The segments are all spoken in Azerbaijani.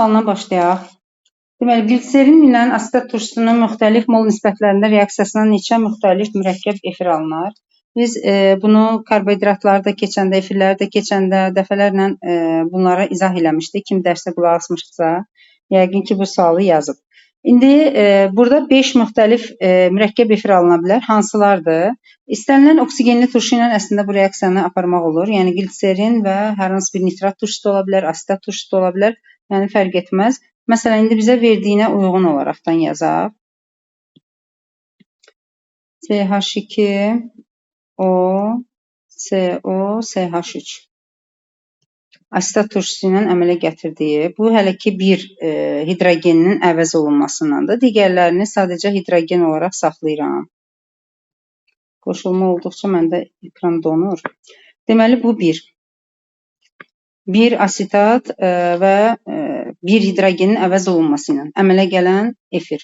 Sualından başlayaq. Deməli, gliserin ilə asetat turşusunun müxtəlif mol nisbətlərində reaksiyasına neçə müxtəlif mürəkkəb efir alınar? Biz bunu karbohidratları da keçəndə, efirləri də keçəndə dəfələrlə bunlara izah eləmişdik. Kim dərsə qulaq asmışdısa, yəqin ki, bu sualı yazıb. İndi burada 5 müxtəlif mürəkkəb efir alına bilər. Hansılardır? İstənilən oksigenli turşu ilə əslində bu reaksiyanı aparmaq olur. Yəni gliserin və hər hansı bir nitrat turşusu da ola bilər, asetat turşusu da ola bilər. Yəni fərq etməz. Məsələn, indi bizə verdiyinə uyğun olaraqdan yazaq. CH2 O CO SH3 asetat turşusu ilə əmələ gətirdiyi, bu hələ ki bir hidrogeninin əvəz olunmasındandır. Digərlərini sadəcə hidrogen olaraq saxlayıram. Qoşulma olduqca məndə ekran donur. Deməli, bu bir. Bir asetat və bir hidrogenin əvəz olunması ilə əmələ gələn efir.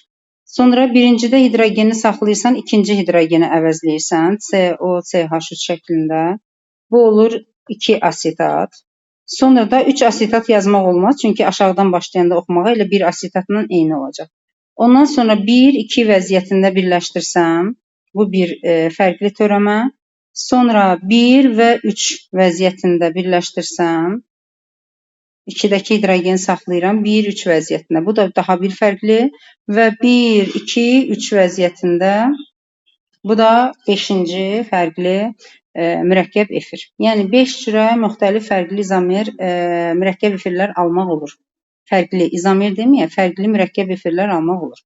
Sonra birincidə hidrogeni saxlayırsan, ikinci hidrogeni əvəzləyirsən CO, CH3 şəklində. Bu olur 2 asetat. Sonra da 3 asetat yazmaq olmaz, çünki aşağıdan başlayanda oxumağa elə 1 asetatla eyni olacaq. Ondan sonra 1, 2 vəziyyətində birləşdirsəm, bu bir fərqli törəmə. Sonra 1 və 3 vəziyyətində birləşdirsəm, 2-dəki hidrogeni saxlayıram, 1, 3 vəziyyətində. Bu da daha bir fərqli və 1, 2, 3 vəziyyətində bu da 5-ci fərqli mürəkkəb efir. Yəni 5 cürə müxtəlif fərqli izomer mürəkkəb efirlər almaq olur. Fərqli izomer deməyə, fərqli mürəkkəb efirlər almaq olur.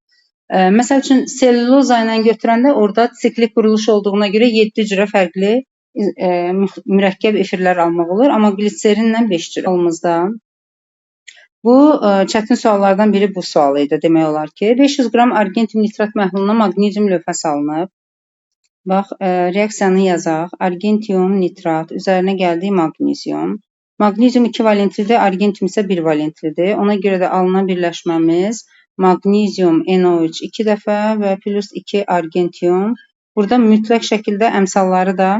Məsəl üçün, selluloza ilə götürəndə orada siklik quruluş olduğuna görə 7 cürə fərqli mürəkkəb efirlər almaq olur, amma qliserinlə 5 cürə alımızda. Bu, çətin suallardan biri bu sual idi, demək olar ki. 500 qram argentium nitrat məhluluna maqnezium lövhə salınıb. Bax, reaksiyanı yazaq. Argentium nitrat, üzərinə gəldik maqnezium. Maqnezium 2 valentlidir, argentium isə 1 valentlidir. Ona görə də alınan birləşməmiz maqnezium NO3 2 dəfə və plus 2 argentium. Burada mütləq şəkildə əmsalları da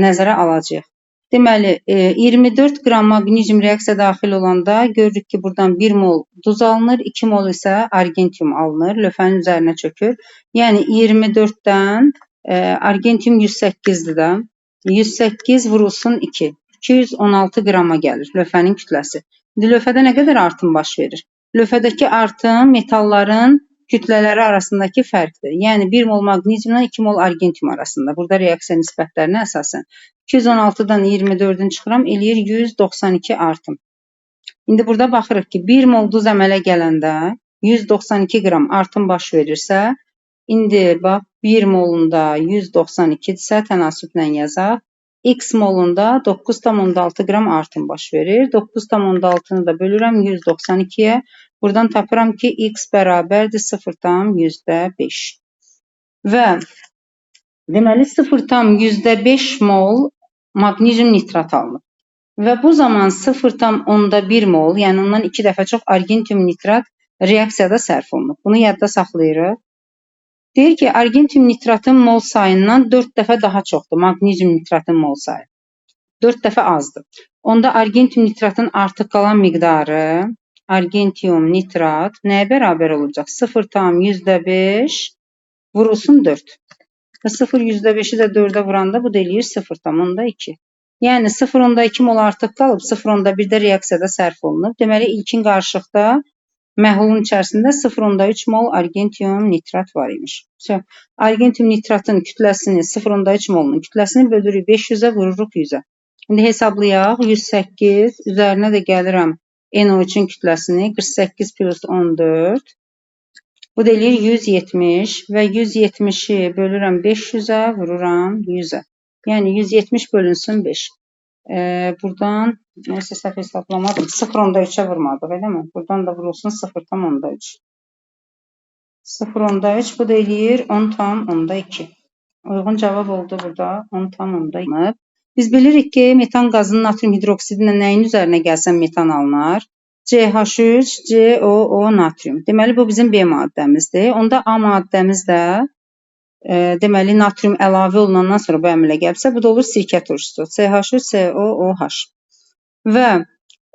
nəzərə alacağıq. Deməli, 24 qram maqnezium reaksiya daxil olanda görürük ki, buradan 1 mol duz alınır, 2 mol isə argentium alınır, lövhənin üzərinə çökür. Yəni, 24-dən argentium 108-dir də, 108 vurulsun 2, 216 qrama gəlir lövhənin kütləsi. İndi lövhədə nə qədər artım baş verir? Lövhədəki artım metalların kütlələri arasındakı fərqdir. Yəni, 1 mol maqneziumla 2 mol argentium arasında. Burada reaksiya nisbətlərinə əsasən. 216-dan 24-ünü çıxıram, eləyir 192 artım. İndi burada baxırıq ki, 1 mol duz əmələ gələndə 192 qram artım baş verirsə, indi bax, 1 molunda 192-dirsə, tənasüblə yazaq. X molunda 9,6 qram artım baş verir. 9,6-nı da bölürəm 192-yə. Buradan tapıram ki, x bərabərdir 0,5. Və deməli, 0,5 mol maqnezium nitrat alınıb. Və bu zaman 0,1 mol, yəni ondan 2 dəfə çox argentium nitrat reaksiyada sərf olunub. Bunu yadda saxlayırıq. Deyir ki, argentium nitratın mol sayından 4 dəfə daha çoxdur maqnezium nitratın mol sayı. 4 dəfə azdır. Onda argentium nitratın artıq qalan miqdarı argentium nitrat nəyə bərabər olacaq? 0,5 vurulsun 4. Və 0,5-i də 4-ə vuranda bu da eləyir 0,2. Yəni 0,2 mol artıq qalıb, 0,1-də reaksiyada sərf olunub. Deməli, ilkin qarışıqda məhlulun içərisində 0,3 mol argentium nitrat var imiş. Argentium nitratın kütləsini, 0,3 molunun kütləsini bölürük 500-ə, vururuq 100-ə. İndi hesablayaq, 108, üzərinə də gəlirəm NO3-ün kütləsini, 48 plus 14. Bu da eləyir 170 və 170-i bölürəm 500-ə, vururam 100-ə. Yəni 170 bölünsün 5. Buradan, nəysə səhv hesablamadım, 0,3-ə vurmadıq, eləmi? Buradan da vurulsun 0,3. 0,3, bu da eləyir 10,2. Uyğun cavab oldu burada 10,2. Biz bilirik ki, metan qazının natrium hidroksidi ilə nəyin üzərinə gəlsən metan alınar? CH3, COO natrium. Deməli, bu bizim B maddəmizdir. Onda A maddəmiz də, deməli, natrium əlavə olunandan sonra bu əmələ gəlibsə, bu da olur sirkə turşusu. CH3, COOH. Və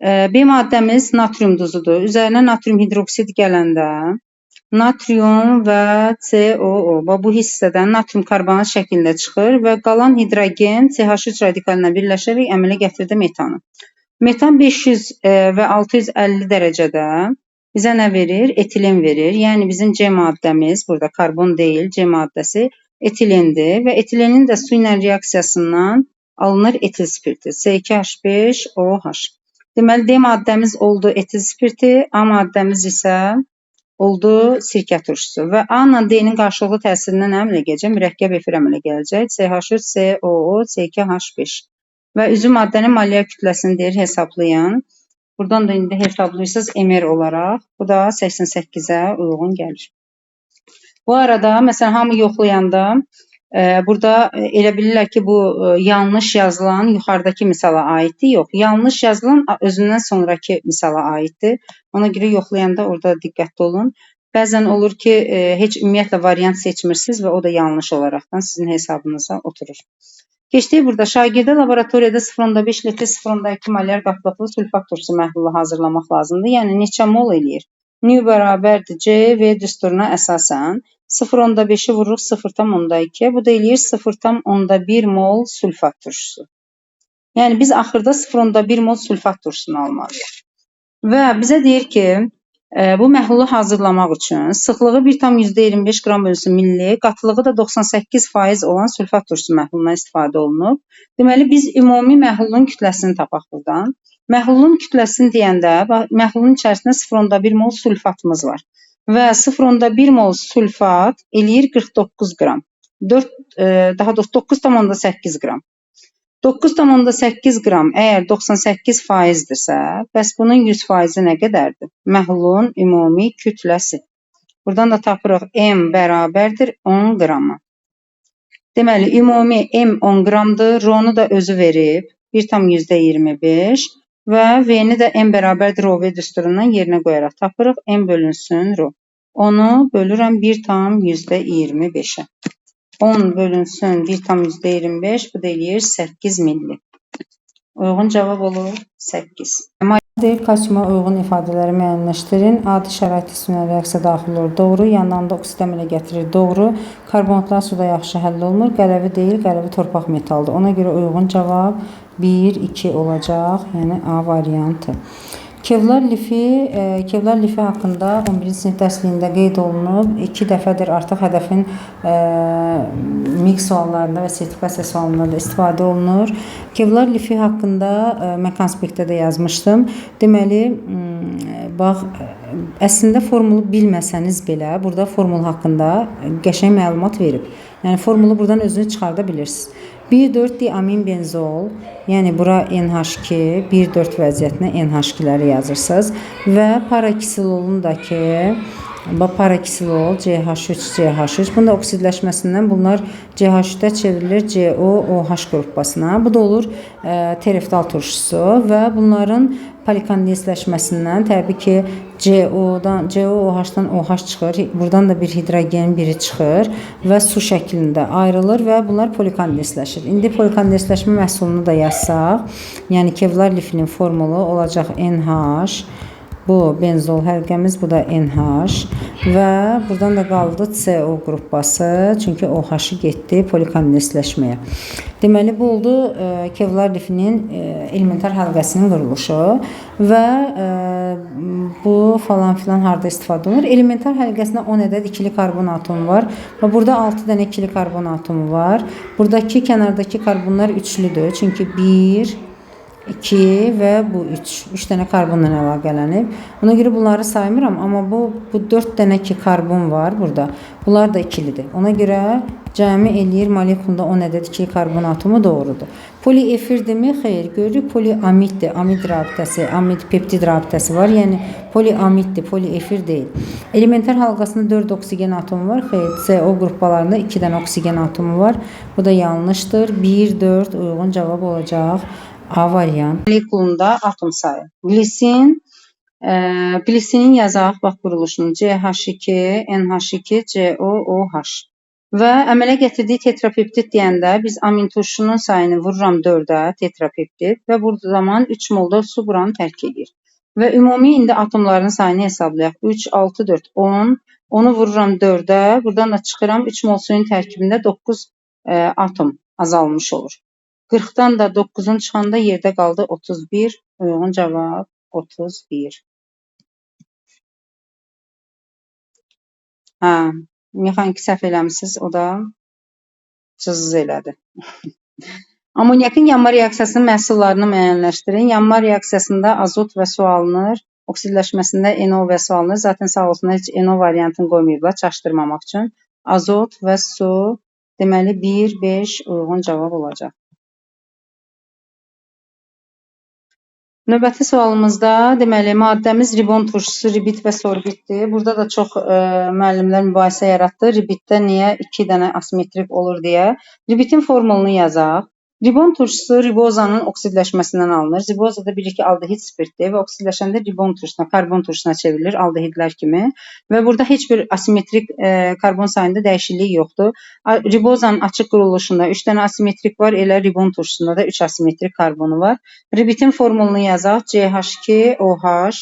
B maddəmiz natrium duzudur. Üzərinə natrium hidroksid gələndə natrium və COO, bu hissədən natrium karbonat şəklində çıxır və qalan hidrogen CH3 radikalinə birləşərək əmələ gətirdi metanı. Metan 500 və 650 dərəcədə bizə nə verir? Etilen verir. Yəni bizim C maddəmiz, burada karbon deyil, C maddəsi etilendir və etilenin də su ilə reaksiyasından alınır etil spirti, C2H5OH. Deməli, D maddəmiz oldu etil spirti, A maddəmiz isə oldu sirkə turşusu və A ilə D-nin qarşılıqlı təsirindən nə əmələ gələcək? Mürəkkəb efir əmələ gələcək. CH3, COO, C2H5 və üzvü maddənin molyar kütləsini deyir, hesablayın. Buradan da indi hesablayırsınız MR olaraq. Bu da 88-ə uyğun gəlir. Bu arada, məsələn, hamı yoxlayanda burada elə bilirlər ki, bu yanlış yazılan yuxarıdakı misala aiddir. Yox, yanlış yazılan özündən sonrakı misala aiddir. Ona görə yoxlayanda orada diqqətli olun. Bəzən olur ki, heç ümumiyyətlə variant seçmirsiniz və o da yanlış olaraqdan sizin hesabınıza oturur. Keçdik burada şagirdə laboratoriyada 0,5 litr 0,2 molyar qatlıqlı sülfat turşusu məhlulu hazırlamaq lazımdır. Yəni neçə mol eləyir? Nü bərabərdir C, V düsturuna əsasən 0,5-i vururuq 0,2-yə. Bu da eləyir 0,1 mol sülfat turşusu. Yəni biz axırda 0,1 mol sülfat turşusunu almalıyıq. Və bizə deyir ki, bu məhlulu hazırlamaq üçün sıxlığı 1,25 qram bölünsün milli, qatılığı da 98% olan sülfat turşusu məhlulundan istifadə olunub. Deməli, biz ümumi məhlulun kütləsini tapaq buradan. Məhlulun kütləsini deyəndə, məhlulun içərisində 0,1 mol sülfatımız var. Və 0,1 mol sülfat eləyir 49 qram. 4, daha doğrusu 9,8 qram. 9,8 qram əgər 98%-dirsə, bəs bunun 100%-i nə qədərdir? Məhlulun ümumi kütləsi. Buradan da tapırıq M bərabərdir 10 qrama. Deməli, ümumi M 10 qramdır, R-nu da özü verib 1,25 və V-ni də M bərabərdir RV düsturundan yerinə qoyaraq tapırıq. M bölünsün R. Onu bölürəm 1,25-ə. 10 bölünsün 1,25, bu da eləyir 8 milli. Uyğun cavab olur 8. Deyir, kalsiuma uyğun ifadələri müəyyənləşdirin. Adi şəraitdə su ilə reaksiya daxil olur. Doğru. Yandan da oksid əmələ gətirir. Doğru. Karbonatlar suda yaxşı həll olunur. Qələvi deyil, qələvi torpaq metaldır. Ona görə uyğun cavab 1, 2 olacaq. Yəni A variantı. Kevlar lifi haqqında 11-ci sinif dərsliyində qeyd olunub. 2 dəfədir artıq hədəfin MİQ suallarında və sertifikasiya suallarında da istifadə olunur. Kevlar lifi haqqında mən konspektdə də yazmışdım. Deməli, bax, əslində formulu bilməsəniz belə, burada formul haqqında qəşəng məlumat verib. Yəni, formulu buradan özünü çıxarda bilirsiniz. 1,4-diaminbenzol, yəni bura NH2, 1,4 vəziyyətinə NH2-ləri yazırsınız və parakisilolun da ki, paraksilol CH3, CH3. Bunun da oksidləşməsindən bunlar CH3-də çevrilir COOH qrupasına. Bu da olur tereftal turşusu və bunların polikondensləşməsindən təbii ki CO-dan, COOH-dan OH çıxır. Buradan da bir hidrogen biri çıxır və su şəklində ayrılır və bunlar polikondensləşir. İndi polikondensləşmə məhsulunu da yazsaq, yəni kevlar lifinin formulu olacaq NH, bu benzol həlqəmiz, bu da NH və buradan da qaldı CO qrupası, çünki OH-ı getdi polikondensləşməyə. Deməli, bu oldu kevlar lifinin elementar həlqəsinin quruluşu və bu falan filan harda istifadə olunur? Elementar həlqəsində 10 ədəd ikili karbon atomu var və burada 6 dənə ikili karbon atomu var. Buradakı kənardakı karbonlar üçlüdür, çünki 1, 2 və bu 3. 3 dənə karbonla əlaqələnib. Ona görə bunları saymıram, amma bu 4 dənə ki karbon var burada. Bunlar da ikilidir. Ona görə cəmi eləyir molekulunda 10 ədəd ikili karbon atomu doğrudur. Poliefirdirmi? Xeyr. Görürük poliamiddir. Amid rabitəsi, amid peptid rabitəsi var. Yəni poliamiddir, poliefir deyil. Elementar halqasında 4 oksigen atomu var. Xeyr, CO qruplarında 2 dənə oksigen atomu var. Bu da yanlışdır. 1, 4 uyğun cavab olacaq. A variant. Molekulunda atom sayı. Glisin, glisinin yazaq bax quruluşunu. CH2, NH2, COOH. Və əmələ gətirdiyi tetrapeptid deyəndə biz amin turşunun sayını vururam 4-ə tetrapeptid və bu zaman 3 molda su buranı tərk edir. Və ümumi indi atomların sayını hesablayaq. 3, 6, 4, 10. Onu vururam 4-ə. Buradan da çıxıram. 3 mol suyun tərkibində 9 atom azalmış olur. 40-dan da 9-un çıxanda yerdə qaldı 31. Uyğun cavab 31. Hə, mexaniki səhv eləmisiniz, o da cızız elədi. Amonyakın yanma reaksiyasının məhsullarını müəyyənləşdirin. Yanma reaksiyasında azot və su alınır. Oksidləşməsində NO və su alınır. Zaten sağ olsunlar heç NO variantını qoymayıblar çaşdırmamaq üçün. Azot və su, deməli 1, 5 uyğun cavab olacaq. Növbəti sualımızda, deməli, maddəmiz ribon turşusu, ribit və sorbitdir. Burada da çox müəllimlər mübahisə yaratdı. Ribitdə niyə 2 dənə asimetrik olur deyə. Ribitin formulunu yazaq. Ribon turşusu ribozanın oksidləşməsindən alınır. Riboza da bilirik ki, aldehid spirtdir və oksidləşəndə ribon turşusuna, karbon turşusuna çevrilir aldehidlər kimi. Və burada heç bir asimetrik karbon sayında dəyişiklik yoxdur. Ribozanın açıq quruluşunda 3 dənə asimetrik var, elə ribon turşusunda da 3 asimetrik karbonu var. Ribitin formulunu yazaq. CH2OH,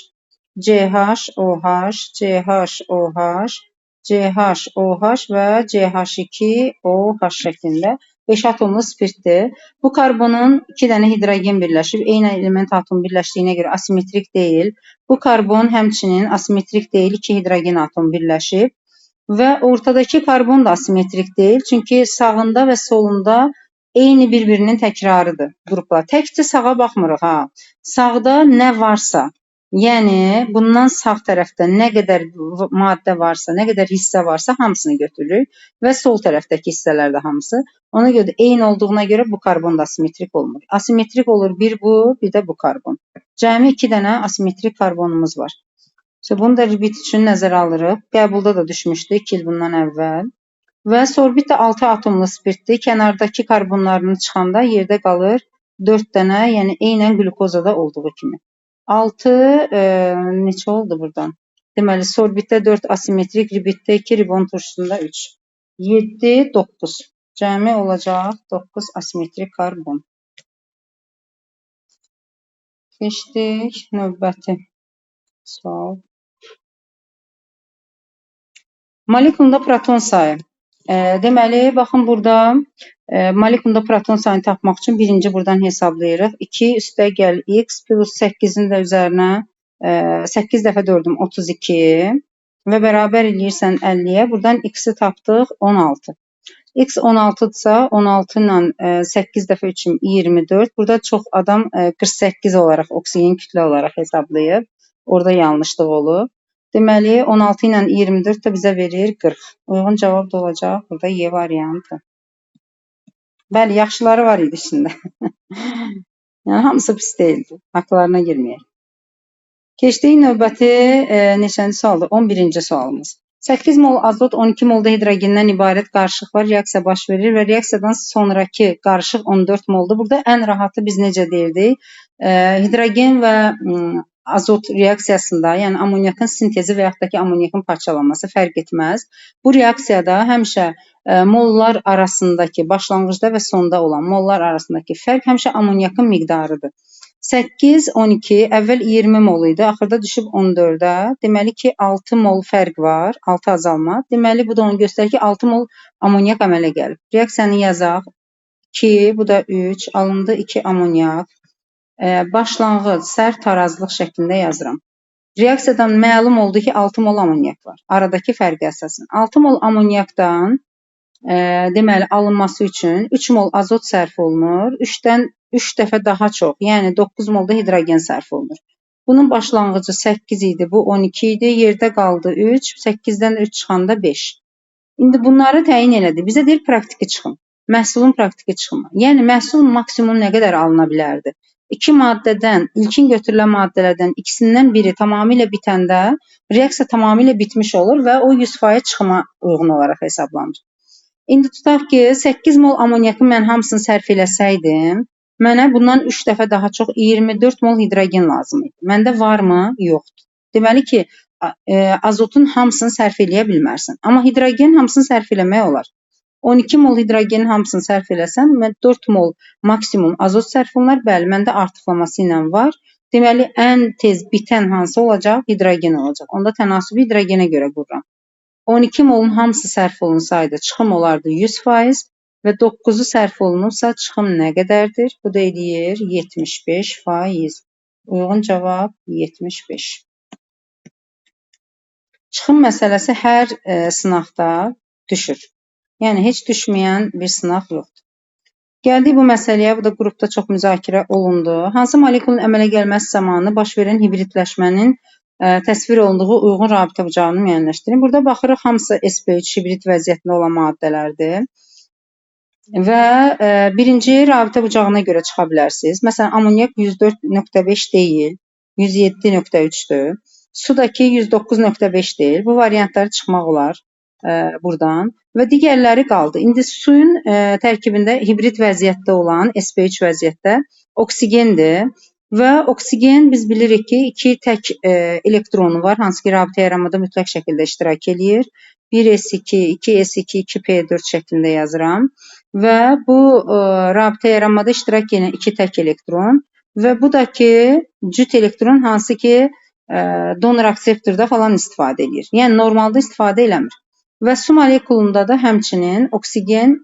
CHOH, CHOH, CHOH və CH2OH şəklində 5 atomlu spirtdir. Bu karbonun 2 dənə hidrogen birləşib, eyni element atomu birləşdiyinə görə asimetrik deyil. Bu karbon həmçinin asimetrik deyil, 2 hidrogen atomu birləşib və ortadakı karbon da asimetrik deyil, çünki sağında və solunda eyni bir-birinin təkrarıdır qruplar. Təkcə sağa baxmırıq ha. Sağda nə varsa, yəni bundan sağ tərəfdə nə qədər maddə varsa, nə qədər hissə varsa hamısını götürürük və sol tərəfdəki hissələr də hamısı. Ona görə də eyni olduğuna görə bu karbon da asimetrik olmur. Asimetrik olur bir bu, bir də bu karbon. Cəmi 2 dənə asimetrik karbonumuz var. Bunu da ribit üçün nəzərə alırıq. Qəbulda da düşmüşdü 2 il bundan əvvəl. Və sorbit də 6 atomlu spirtdir. Kənardakı karbonlarını çıxanda yerdə qalır 4 dənə, yəni eynən qlükozada olduğu kimi. 6 neçə oldu buradan? Deməli, sorbitdə 4 asimetrik, ribitdə 2, ribon turşusunda 3. 7, 9. Cəmi olacaq 9 asimetrik karbon. Keçdik növbəti sual. Molekulunda proton sayı. Deməli, baxın burada molekulunda proton sayını tapmaq üçün birinci buradan hesablayırıq. 2 üstə gəl x plus 8-in də üzərinə 8 dəfə 4-üm 32 və bərabər eləyirsən 50-yə. Buradan x-i tapdıq 16. X 16-dırsa 16 ilə 8 dəfə 3-üm 24. Burada çox adam 48 olaraq oksigen kütlə olaraq hesablayıb. Orada yanlışlıq olub. Deməli, 16 ilə 24 də bizə verir 40. Uyğun cavab da olacaq burada Y variantı. Bəli, yaxşıları var idi içində. Yəni, hamısı pis deyildi. Haqlarına girməyək. Keçdik növbəti neçənci sualdır? 11-ci sualımız. 8 mol azot, 12 molda hidrogendən ibarət qarışıq var. Reaksiya baş verir və reaksiyadan sonrakı qarışıq 14 moldur. Burada ən rahatı biz necə deyirdik? Hidrogen və azot reaksiyasında, yəni amonyakın sintezi və yaxud da ki, amonyakın parçalanması fərq etməz. Bu reaksiyada həmişə mollar arasındakı, başlanğıcda və sonda olan mollar arasındakı fərq həmişə amonyakın miqdarıdır. 8, 12, əvvəl 20 mol idi, axırda düşüb 14-ə. Deməli ki, 6 mol fərq var, 6 azalma. Deməli, bu da onu göstərir ki, 6 mol amonyak əmələ gəlib. Reaksiyanı yazaq. 2, bu da 3, alındı 2 amonyak. Başlanğıc, sər tarazlıq şəklində yazıram. Reaksiyadan məlum oldu ki, 6 mol amonyak var. Aradakı fərqə əsasən. 6 mol amonyakdan deməli, alınması üçün 3 mol azot sərf olunur. 3-dən 3 dəfə daha çox, yəni 9 molda hidrogen sərf olunur. Bunun başlanğıcı 8 idi, bu 12 idi. Yerdə qaldı 3, 8-dən 3 çıxanda 5. İndi bunları təyin elədi. Bizə deyir praktiki çıxım. Məhsulun praktiki çıxımı. Yəni, məhsul maksimum nə qədər alına bilərdi? İki maddədən, ilkin götürülən maddələrdən ikisindən biri tamamilə bitəndə reaksiya tamamilə bitmiş olur və o 100% çıxıma uyğun olaraq hesablanır. İndi tutaq ki, 8 mol amonyakı mən hamısını sərf eləsəydim, mənə bundan 3 dəfə daha çox 24 mol hidrogen lazım idi. Məndə varmı? Yoxdur. Deməli ki, azotun hamısını sərf eləyə bilmərsən. Amma hidrogen hamısını sərf eləmək olar. 12 mol hidrogenin hamısını sərf eləsəm, mən 4 mol maksimum azot sərf olunar. Bəli, məndə artıqlaması ilə var. Deməli, ən tez bitən hansı olacaq? Hidrogen olacaq. Onda tənasübü hidrogenə görə qururam. 12 molun hamısı sərf olunsaydı, çıxım olardı 100% və 9-u sərf olunubsa, çıxım nə qədərdir? Bu da eləyir 75%. Uyğun cavab 75. Çıxım məsələsi hər sınaqda düşür. Yəni, heç düşməyən bir sınaq yoxdur. Gəldik bu məsələyə, bu da qrupda çox müzakirə olundu. Hansı molekulun əmələ gəlməsi zamanı baş verən hibridləşmənin təsvir olunduğu uyğun rabitə bucağını müəyyənləşdirin. Burada baxırıq, hamısı sp3 hibrid vəziyyətində olan maddələrdir. Və birinci rabitə bucağına görə çıxa bilərsiniz. Məsələn, amonyak 104.5 deyil, 107.3-dür. Sudakı 109.5 deyil. Bu variantları çıxmaq olar buradan. Və digərləri qaldı. İndi suyun tərkibində hibrid vəziyyətdə olan, sp3 vəziyyətdə oksigendir. Və oksigen biz bilirik ki, 2 tək elektronu var, hansı ki, rabitə yaranmada mütləq şəkildə iştirak eləyir. 1s2, 2s2, 2p4 şəklində yazıram. Və bu rabitə yaranmada iştirak edən 2 tək elektron və bu da ki, cüt elektron hansı ki, donor akseptorda falan istifadə eləyir. Yəni, normalda istifadə eləmir. Və su molekulunda da həmçinin oksigen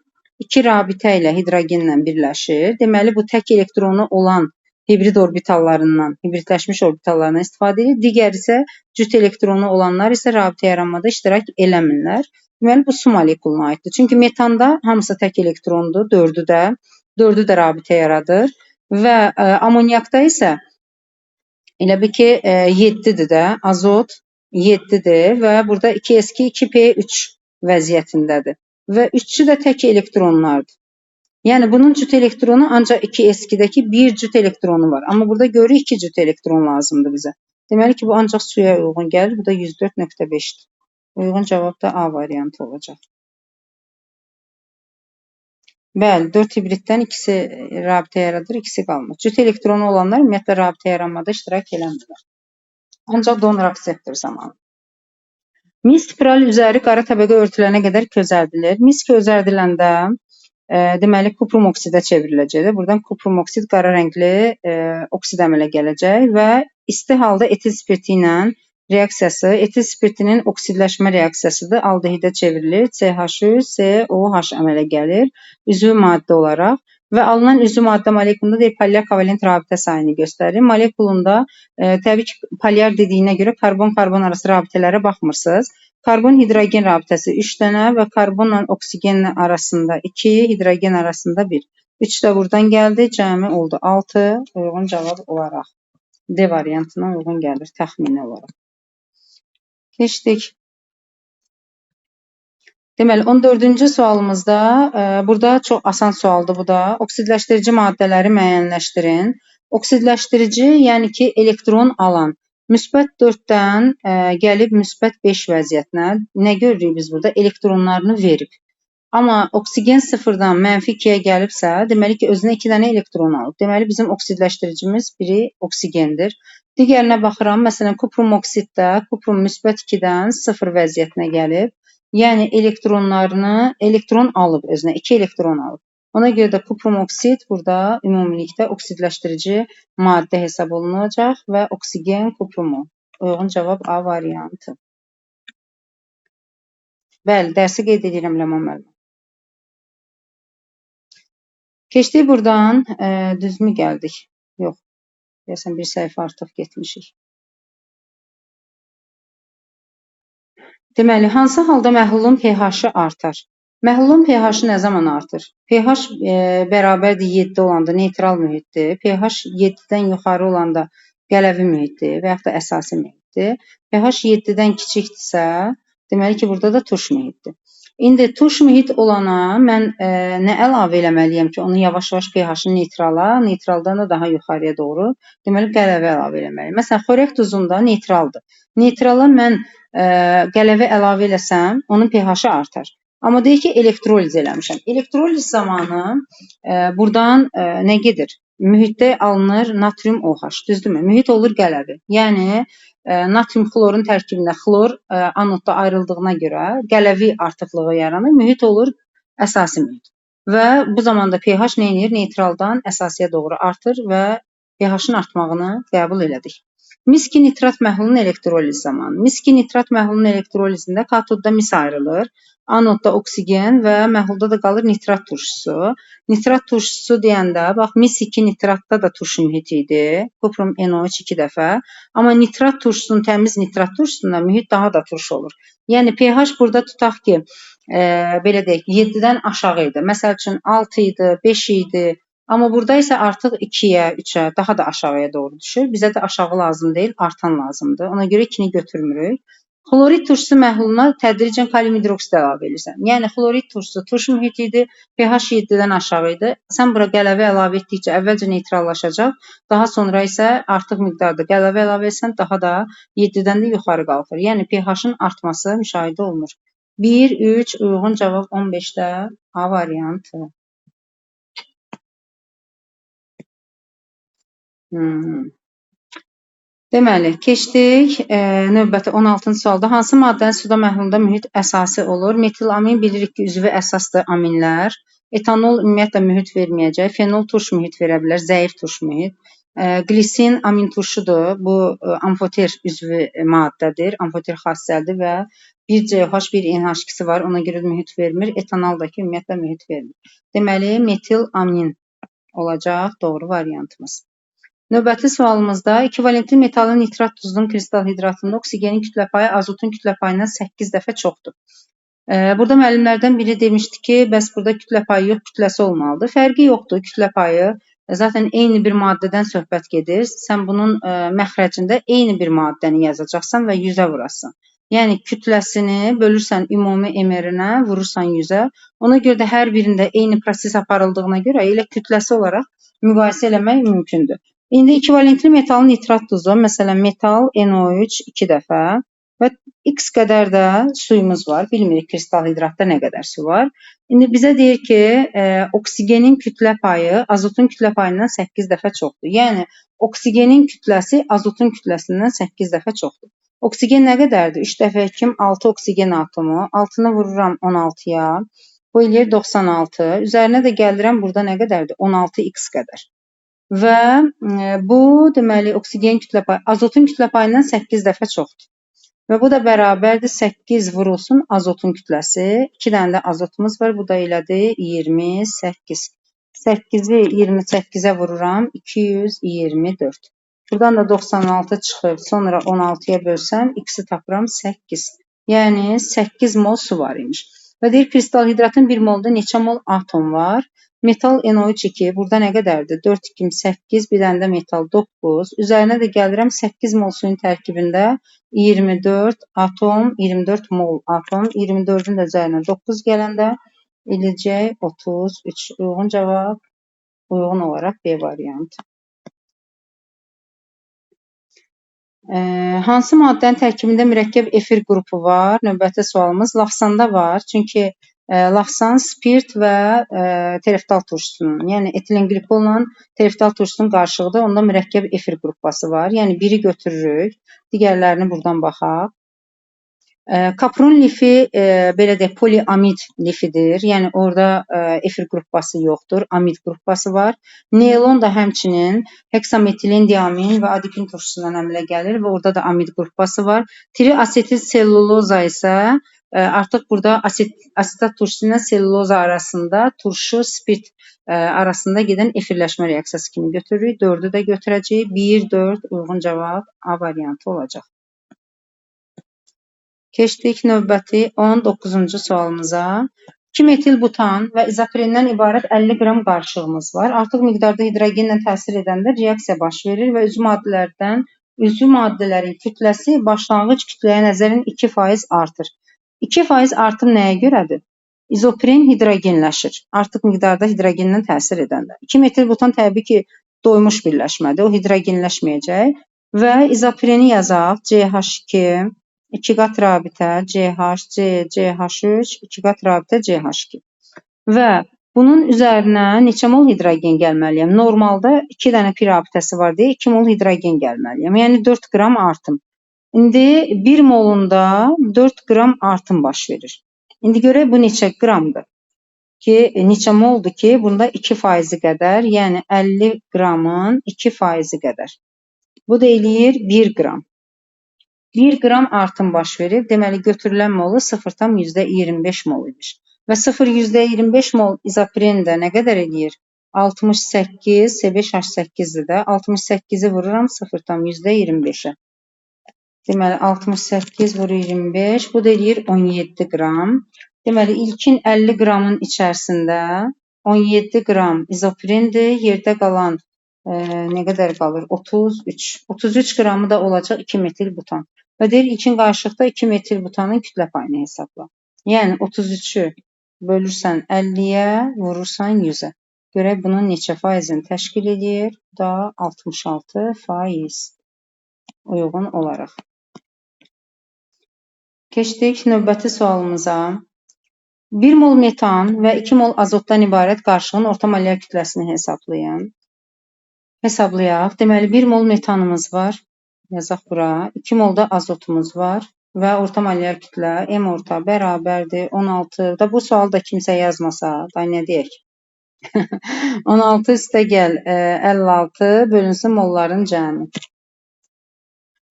2 rabitə ilə hidrogenlə birləşir. Deməli, bu tək elektronu olan hibrid orbitallarından, hibridləşmiş orbitallarından istifadə edir. Digər isə cüt elektronu olanlar isə rabitə yaranmada iştirak eləmirlər. Deməli, bu su molekuluna aiddir. Çünki metanda hamısı tək elektrondur, dördü də rabitə yaradır. Və amonyakda isə elə bil ki, 7-dir də, azot 7-dir və burada 2s2, 2p3 vəziyyətindədir. Və üçü də tək elektronlardır. Yəni, bunun cüt elektronu ancaq 2s2-dəki bir cüt elektronu var. Amma burada görürük 2 cüt elektron lazımdır bizə. Deməli ki, bu ancaq suya uyğun gəlir. Bu da 104.5-dir. Uyğun cavab da A variantı olacaq. Bəli, 4 hibriddən ikisi rabitə yaradır, ikisi qalmır. Cüt elektronu olanlar ümumiyyətlə rabitə yaranmada iştirak eləmirlər. Ancaq donor akseptor zamanı. Mis spiral üzəri qara təbəqə örtülənə qədər közərdilir. Mis közərdiləndə deməli, kuprum oksidə çevriləcəkdir. Buradan kuprum oksid qara rəngli oksid əmələ gələcək və isti halda etil spirti ilə reaksiyası, etil spirtinin oksidləşmə reaksiyasıdır. Aldehidə çevrilir. CH3, COH əmələ gəlir üzvü maddə olaraq və alınan üzvü maddə molekulunda deyil, polyar kovalent rabitə sayını göstərir. Molekulunda təbii ki, polyar dediyinə görə karbon-karbon arası rabitələrə baxmırsınız. Karbon-hidrogen rabitəsi 3 dənə və karbonla oksigen arasında 2, hidrogen arasında 1. 3 də buradan gəldi, cəmi oldu 6, uyğun cavab olaraq D variantına uyğun gəlir təxmini olaraq. Keçdik. Deməli, 14-cü sualımızda, burada çox asan sualdır bu da. Oksidləşdirici maddələri müəyyənləşdirin. Oksidləşdirici, yəni ki, elektron alan. Müsbət 4-dən gəlib müsbət 5 vəziyyətinə. Nə görürük biz burada? Elektronlarını verib. Amma oksigen 0-dan mənfi 2-yə gəlibsə, deməli ki, özünə 2 dənə elektron alıb. Deməli, bizim oksidləşdiricimiz biri oksigendir. Digərinə baxıram, məsələn, kuprum oksiddə kuprum müsbət 2-dən 0 vəziyyətinə gəlib. Yəni, elektron alıb özünə, 2 elektron alıb. Ona görə də kuprum oksid burada ümumilikdə oksidləşdirici maddə hesab olunacaq və oksigen kuprumu. Uyğun cavab A variantı. Bəli, dərsi qeyd edirəm Ləman müəllim. Keçdik buradan, düzmü gəldik? Yox, deyəsən bir səhifə artıq getmişik. Deməli, hansı halda məhlulun pH-ı artar? Məhlulun pH-ı nə zaman artır? pH bərabərdir 7 olanda neytral mühitdir. pH 7-dən yuxarı olanda qələvi mühitdir və yaxud da əsasi mühitdir. pH 7-dən kiçikdirsə, deməli ki, burada da turş mühitdir. İndi turş mühit olana mən nə əlavə eləməliyəm ki, onu yavaş-yavaş pH-ını neytrala, neytraldan da daha yuxarıya doğru, deməli, qələvi əlavə eləməliyəm. Məsələn, xörək duzunda neytraldır. Neytrala mən qələvi əlavə eləsəm, onun pH-ı artar. Amma deyək ki, elektroliz eləmişəm. Elektroliz zamanı buradan nə gedir? Mühitdə alınır natrium OH, düzdürmü? Mühit olur qələvi. Yəni, natrium xlorun tərkibində xlor anodda ayrıldığına görə qələvi artıqlığı yaranır. Mühit olur Əsasi mühit. Və bu zamanda pH nə edir? Neytraldan əsasiyə doğru artır və pH-ın artmağını qəbul elədik. Mis-2 nitrat məhlulunun elektroliz zamanı. Mis-2 nitrat məhlulunun elektrolizində katodda mis ayrılır, anodda oksigen və məhlulda da qalır nitrat turşusu. Nitrat turşusu deyəndə, bax, mis-2 nitratda da turşu mühiti idi. Kuprum NO3 2 dəfə. Amma nitrat turşusunun, təmiz nitrat turşusunda mühit daha da turşu olur. Yəni pH burada tutaq ki, belə deyək, 7-dən aşağı idi. Məsəl üçün 6 idi, 5 idi. Amma burada isə artıq 2-yə, 3-ə, daha da aşağıya doğru düşür. Bizə də aşağı lazım deyil, artan lazımdır. Ona görə 2-ni götürmürük. Xlorid turşusu məhluluna tədricən kalium hidroksid əlavə edirsən. Yəni xlorid turşusu turşu mühiti idi, pH 7-dən aşağı idi. Sən bura qələvi əlavə etdikcə əvvəlcə neytrallaşacaq, daha sonra isə artıq miqdarda qələvi əlavə etsən daha da 7-dən də yuxarı qalxır. Yəni pH-ın artması müşahidə olunur. 1, 3, uyğun cavab 15-də A variantı. Deməli, keçdik növbəti 16-cı sualda. Hansı maddənin suda məhlulunda mühit əsasi olur? Metilamin bilirik ki, üzvü əsasdır aminlər. Etanol ümumiyyətlə mühit verməyəcək. Fenol turş mühit verə bilər, zəif turş mühit. Glisin amin turşudur. Bu amfoter üzvü maddədir, amfoter xassəlidir və bir CH, bir NH2-si var. Ona görə mühit vermir. Etanol da ki, ümumiyyətlə mühit vermir. Deməli, metilamin olacaq doğru variantımız. Növbəti sualımızda ekvivalentli metalın nitrat duzunun kristal hidratında oksigenin kütlə payı azotun kütlə payından 8 dəfə çoxdur. Burada müəllimlərdən biri demişdi ki, bəs burada kütlə payı yox, kütləsi olmalıdır. Fərqi yoxdur, kütlə payı. Zaten eyni bir maddədən söhbət gedir. Sən bunun məxrəcində eyni bir maddəni yazacaqsan və 100-ə vurasan. Yəni kütləsini bölürsən ümumi MR-inə, vurursan 100-ə. Ona görə də hər birində eyni proses aparıldığına görə elə kütləsi olaraq müqayisə eləmək mümkündür. İndi ekvivalentli metalın nitrat duzu, məsələn metal NO3 2 dəfə və x qədər də suyumuz var. Bilmirik kristal hidratda nə qədər su var. İndi bizə deyir ki, oksigenin kütlə payı azotun kütlə payından 8 dəfə çoxdur. Yəni oksigenin kütləsi azotun kütləsindən 8 dəfə çoxdur. Oksigen nə qədərdir? 3 dəfə 2, 6 oksigen atomu. 6-nı vururam 16-ya. Bu eləyir 96. Üzərinə də gəlirəm burada nə qədərdir? 16x qədər. Və bu, deməli, oksigen kütlə payı, azotun kütlə payından 8 dəfə çoxdur. Və bu da bərabərdir 8 vurulsun azotun kütləsi. 2 dənə də azotumuz var, bu da elədi 28. 8-i 28-ə vururam, 224. Buradan da 96 çıxıb, sonra 16-ya bölsəm, x-i tapıram 8. Yəni 8 mol su var imiş. Və deyir, kristal hidratın 1 molda neçə mol atom var? Metal NO3 2, burada nə qədərdir? 4, 2, 8, bir dənə də metal 9. Üzərinə də gəlirəm 8 mol suyun tərkibində 24 atom, 24 mol atom, 24-ün də üzərinə 9 gələndə eləyəcək 33. Uyğun cavab, uyğun olaraq B variantı. Hansı maddənin tərkibində mürəkkəb efir qrupu var? Növbəti sualımız laxsanda var. Çünki laxsan spirt və tereftal turşusunun, yəni etilenglikolla tereftal turşusunun qarşığıdır. Onda mürəkkəb efir qrupası var. Yəni biri götürürük, digərlərini buradan baxaq. Kapron lifi, belə deyək, poliamid lifidir. Yəni orada efir qrupası yoxdur, amid qrupası var. Neylon da həmçinin heksametilen diamin və adipin turşusundan əmələ gəlir və orada da amid qrupası var. Triasetil selluloza isə artıq burada asetat turşusu ilə selluloza arasında turşu spirt arasında gedən efirləşmə reaksiyası kimi götürürük. 4-ü də götürəcəyik. 1, 4 uyğun cavab A variantı olacaq. Keçdik növbəti 19-cu sualımıza. 2-metilbutan və izoprenden ibarət 50 qram qarışığımız var. Artıq miqdarda hidrogenlə təsir edəndə reaksiya baş verir və üzvü maddələrin kütləsi başlanğıc kütləyə nəzərən 2% artır. 2% artım nəyə görədir? İzopren hidrogenləşir. Artıq miqdarda hidrogenlə təsir edəndə. 2-metilbutan təbii ki, doymuş birləşmədir. O hidrogenləşməyəcək və izopreni yazaq. CH2, 2 qat rabitə CH, C, CH3, 2 qat rabitə CH2. Və bunun üzərinə neçə mol hidrogen gəlməliyəm? Normalda 2 dənə pi rabitəsi var deyə 2 mol hidrogen gəlməliyəm. Yəni 4 qram artım. İndi 1 molunda 4 qram artım baş verir. İndi görək bu neçə qramdır? Ki, neçə moldur ki, bunda 2% qədər, yəni 50 qramın 2% qədər. Bu da eləyir 1 qram. 1 qram artım baş verib. Deməli, götürülən molu 0,25 mol imiş. Və 0,25 mol izopren də nə qədər eləyir? 68, C5H8-dir də. 68-i vururam 0,25-ə. Deməli, 68 vurur 25. Bu da eləyir 17 qram. Deməli, ilkin 50 qramın içərisində 17 qram izoprendir. Yerdə qalan nə qədər qalır? 33. 33 qramı da olacaq 2 metil butan. Və deyir, ilkin qarışıqda 2 metil butanın kütlə payını hesabla. Yəni, 33-ü bölürsən 50-yə, vurursan 100-ə. Görək, bunun neçə faizini təşkil edir? Bu da 66% uyğun olaraq. Keçdik növbəti sualımıza. 1 mol metan və 2 mol azotdan ibarət qarışığın orta molyar kütləsini hesablayın. Hesablayaq. Deməli, 1 mol metanımız var. Yazaq bura. 2 mol da azotumuz var. Və orta molyar kütlə M orta bərabərdir 16. Da bu sualı da kimsə yazmasa, da nə deyək? 16 üstə gəl 56 bölünsün molların cəmi.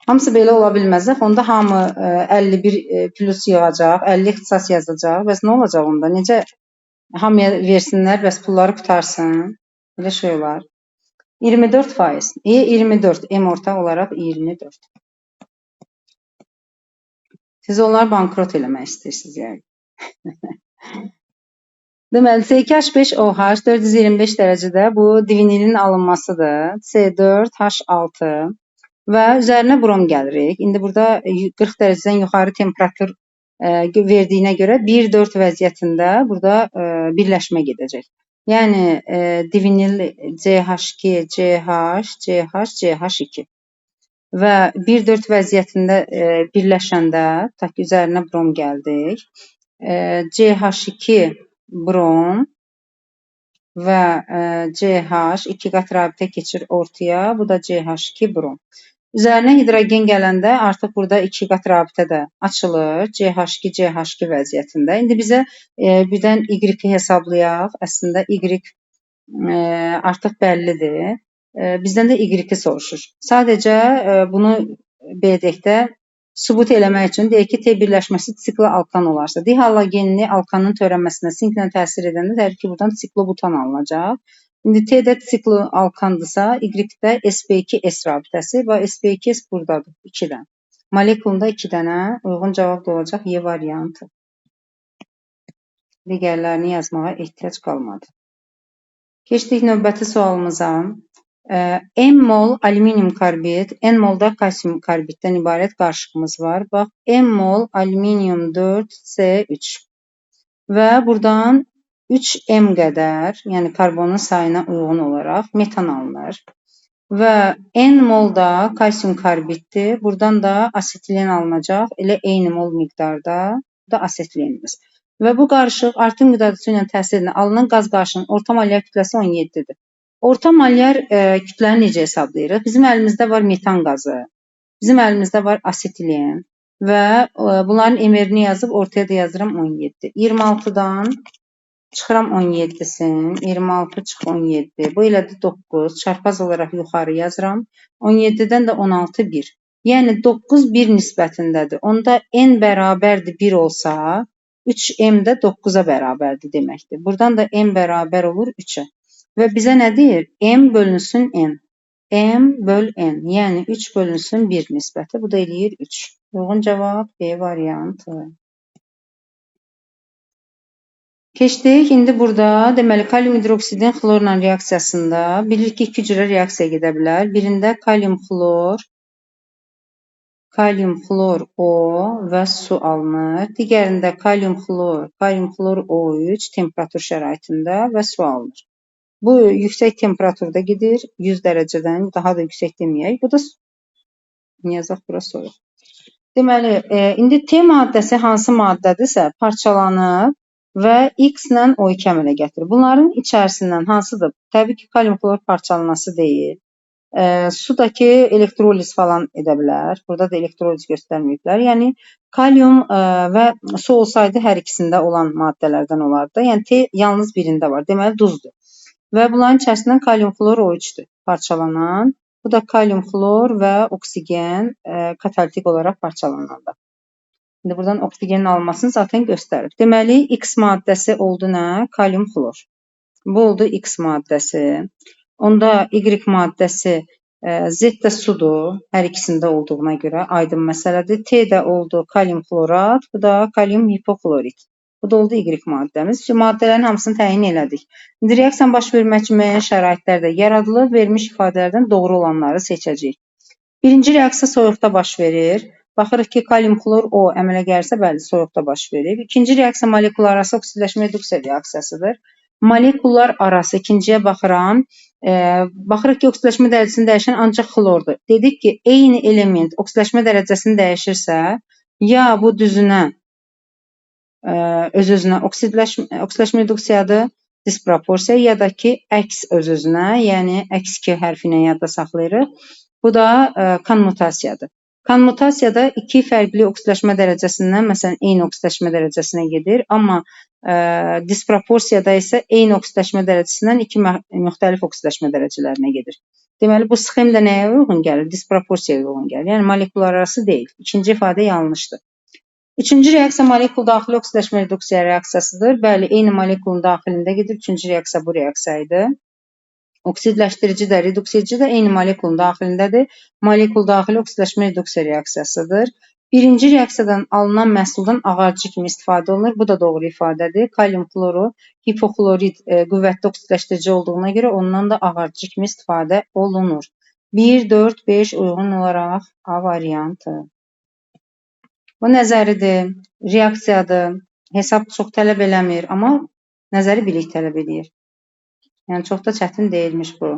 Hamısı belə ola bilməz. Onda hamı 51 plus yığacaq, 50 ixtisas yazacaq. Bəs nə olacaq onda? Necə hamıya versinlər, bəs pulları qutarsın? Belə şey olar. 24%. 24. M orta olaraq 24. Siz onları bankrot eləmək istəyirsiniz yəqin. Deməli, C2H5OH 425 dərəcədə bu divinilin alınmasıdır. C4H6 və üzərinə brom gəlirik. İndi burada 40 dərəcədən yuxarı temperatur verdiyinə görə 1-4 vəziyyətində burada birləşmə gedəcək. Yəni, divinil CH2, CH, CH, CH2 və 1-4 vəziyyətində birləşəndə, tutaq ki, üzərinə brom gəldik, CH2 brom və CH 2 qat rabitə keçir ortaya, bu da CH2 brom. Üzərinə hidrogen gələndə artıq burada 2 qat rabitə də açılır, CH2, CH2 vəziyyətində. İndi bizə birdən Y-i hesablayaq. Əslində Y artıq bəllidir. Bizdən də Y-i soruşur. Sadəcə bunu belə deyək də, sübut eləmək üçün deyək ki, T birləşməsi sikloalkan olarsa, dihalogenli alkanın törənməsinə sinklə təsir edəndə təbii ki, buradan siklobutan alınacaq. İndi T də sikloalkandırsa, Y də sp2s rabitəsi və sp2s buradadır, 2 dənə. Molekulunda 2 dənə uyğun cavab da olacaq Y variantı. Digərlərini yazmağa ehtiyac qalmadı. Keçdik növbəti sualımıza. M mol alüminium karbid, N mol da kalsium karbiddən ibarət qarışığımız var. Bax, M mol alüminium 4C3 və buradan 3M qədər, yəni karbonun sayına uyğun olaraq metan alınır. Və N mol da kalsium karbiddir. Buradan da asetilen alınacaq. Elə eyni mol miqdarda bu da asetilenimiz. Və bu qarışıq artım miqdarda su ilə təsir edən alınan qaz qarışığının orta molyar kütləsi 17-dir. Orta molyar kütləni necə hesablayırıq? Bizim əlimizdə var metan qazı, bizim əlimizdə var asetilen və bunların MR-ni yazıb ortaya da yazıram 17. 26-dan çıxıram 17-sin, 26 çıx 17, bu elədir 9, çarpaz olaraq yuxarı yazıram, 17-dən də 16, 1. Yəni 9, 1 nisbətindədir. Onda N bərabərdir 1 olsa, 3M də 9-a bərabərdir deməkdir. Buradan da M bərabər olur 3-ə. Və bizə nə deyir? M bölünsün N. M böl N. Yəni 3 bölünsün 1 nisbəti. Bu da eləyir 3. Uyğun cavab B variantı. Keçdik. İndi burada deməli kalium hidroksidin xlorla reaksiyasında bilirik ki, iki cürə reaksiya gedə bilər. Birində kalium xlor, kalium xlor O və su alınır. Digərində kalium xlor, kalium xlor O3 temperatur şəraitində və su alınır. Bu yüksək temperaturda gedir, 100 dərəcədən daha da yüksək deməyək. Bu da yazaq bura soyuq. Deməli, indi T maddəsi hansı maddədirsə parçalanır və X ilə O2 əmələ gətirir. Bunların içərisindən hansıdır? Təbii ki, kalium xlor parçalanması deyil. Sudakı elektroliz falan edə bilər. Burada da elektroliz göstərməyiblər. Yəni kalium və su olsaydı hər ikisində olan maddələrdən olardı. Yəni T yalnız birində var. Deməli duzdur. Və bunların içərisindən kalium xlor O3-dür parçalanan. Bu da kalium xlor və oksigen katalitik olaraq parçalananda. İndi buradan oksigenin alınmasını zaten göstərib. Deməli X maddəsi oldu nə? Kalium xlor. Bu oldu X maddəsi. Onda Y maddəsi Z də sudur, hər ikisində olduğuna görə aydın məsələdir. T də oldu kalium xlorat, bu da kalium hipoklorit. Bu da oldu Y maddəmiz. Şimdi maddələrin hamısını təyin elədik. İndi reaksiyanın baş vermək üçün müəyyən şəraitlər də yaradılır, verilmiş ifadələrdən doğru olanları seçəcəyik. Birinci reaksiya soyuqda baş verir. Baxırıq ki, kalium xlor O əmələ gəlirsə, bəli, soyuqda baş verir. İkinci reaksiya molekullar arası oksidləşmə reduksiya reaksiyasıdır. Molekullar arası ikinciyə baxıram. Baxırıq ki, oksidləşmə dərəcəsini dəyişən ancaq xlordur. Dedik ki, eyni element oksidləşmə dərəcəsini dəyişirsə, ya bu düzünə öz-özünə oksidləşmə reduksiyadır, disproporsiya, ya da ki, əks öz-özünə, yəni əks K hərfi ilə yadda saxlayırıq. Bu da konmutasiyadır. Konmutasiyada iki fərqli oksidləşmə dərəcəsindən, məsələn, eyni oksidləşmə dərəcəsinə gedir, amma disproporsiyada isə eyni oksidləşmə dərəcəsindən iki müxtəlif oksidləşmə dərəcələrinə gedir. Deməli, bu sxem də nəyə uyğun gəlir? Disproporsiyaya uyğun gəlir. Yəni, molekullar arası deyil. İkinci ifadə yanlışdır. Üçüncü reaksiya molekul daxili oksidləşmə reduksiya reaksiyasıdır. Bəli, eyni molekulun daxilində gedir. Üçüncü reaksiya bu reaksiya idi. Oksidləşdirici də, reduksici də eyni molekulun daxilindədir. Molekul daxili oksidləşmə reduksiya reaksiyasıdır. Birinci reaksiyadan alınan məhsuldan ağartıcı kimi istifadə olunur. Bu da doğru ifadədir. Kalium xloru hipoklorid qüvvətli oksidləşdirici olduğuna görə ondan da ağartıcı kimi istifadə olunur. 1, 4, 5 uyğun olaraq A variantı. Bu nəzəridir, reaksiyadır. Hesab çox tələb eləmir, amma nəzəri bilik tələb eləyir. Yəni, çox da çətin deyilmiş bu.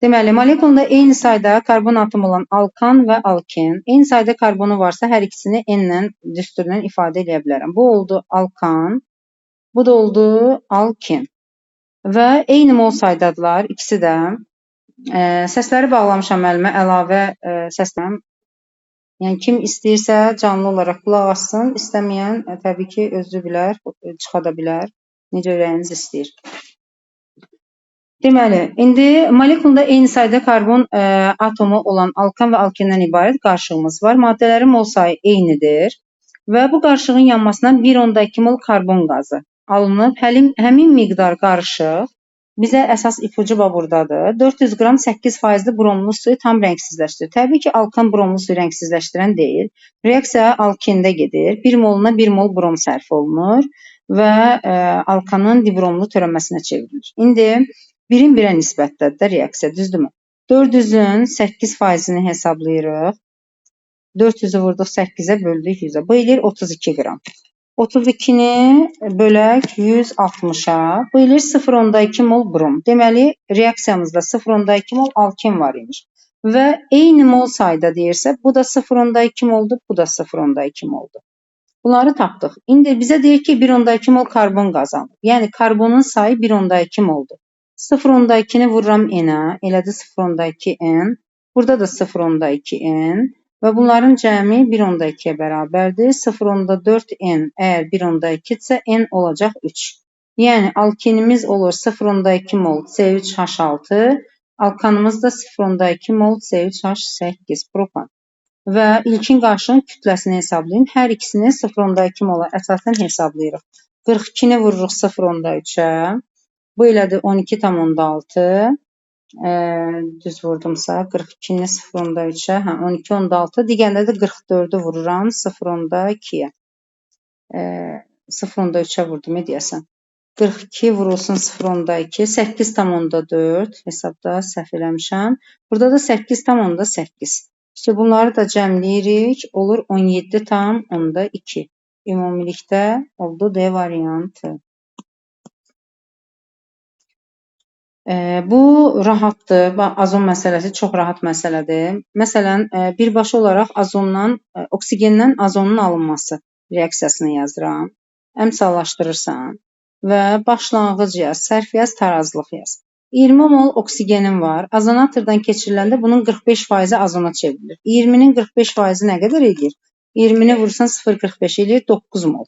Deməli, molekulunda eyni sayda karbon atomu olan alkan və alken. Eyni sayda karbonu varsa, hər ikisini N-lə, düsturla ifadə eləyə bilərəm. Bu oldu alkan, bu da oldu alken. Və eyni mol saydadılar ikisi də. Səsləri bağlamışam müəllimə, əlavə səsləm. Yəni, kim istəyirsə canlı olaraq qulaq assın, istəməyən təbii ki, özü bilər, çıxa da bilər, necə ürəyiniz istəyir. Deməli, indi molekulunda eyni sayda karbon atomu olan alkan və alkendən ibarət qarışığımız var. Maddələrin mol sayı eynidir və bu qarışığın yanmasından 1,2 mol karbon qazı alınıb. Həmin miqdar qarışıq bizə əsas ipucu buradadır. 400 qram 8%li bromlu suyu tam rəngsizləşdirir. Təbii ki, alkan bromlu suyu rəngsizləşdirən deyil. Reaksiya alkende gedir. 1 moluna 1 mol brom sərf olunur və alkanın dibromlu törənməsinə çevrilir. İndi birin birə nisbətdədir də reaksiya, düzdürmü? 400-ün 8%-ni hesablayırıq. 400-ü vurduq 8-ə, böldük 100-ə. Bu eləyir 32 qram. 32-ni bölək 160-a. Bu eləyir 0,2 mol brom. Deməli, reaksiyamızda 0,2 mol alken var imiş. Və eyni mol sayda deyirsə, bu da 0,2 moldur, bu da 0,2 moldur. Bunları tapdıq. İndi bizə deyir ki, 1,2 mol karbon qazanır. Yəni, karbonun sayı 1,2 moldur. 0,2-ni vururam N-ə, elədir 0,2 N. Burada da 0,2 N və bunların cəmi 1,2-yə bərabərdir. 0,4 N əgər 1,2-dirsə, N olacaq 3. Yəni, alkenimiz olur 0,2 mol C3H6, alkanımız da 0,2 mol C3H8 propan. Və ilkin qarışığın kütləsini hesablayın. Hər ikisini 0,2 mola əsasən hesablayırıq. 42-ni vururuq 0,3-ə. Bu elədir 12,6. Düz vurdumsa 42-ni 0,3-ə, hə, 12,6. Digərində də 44-ü vururam 0,2-yə. 0,3-ə vurdum deyəsən. 42 vurulsun 0,2, 8,4 hesabda səhv eləmişəm. Burada da 8,8. İşte bunları da cəmləyirik, olur 17,2. Ümumilikdə oldu D variantı. Bu rahatdır. Azon məsələsi çox rahat məsələdir. Məsələn, birbaşa olaraq azondan, oksigendən azonun alınması reaksiyasını yazıram. Əmsallaşdırırsan və başlanğıc yaz, sərf yaz, tarazlıq yaz. 20 mol oksigenim var. Ozonatordan keçiriləndə bunun 45% azona çevrilir. 20-nin 45% nə qədər eləyir? 20-ni vursan 0,45 eləyir, 9 mol.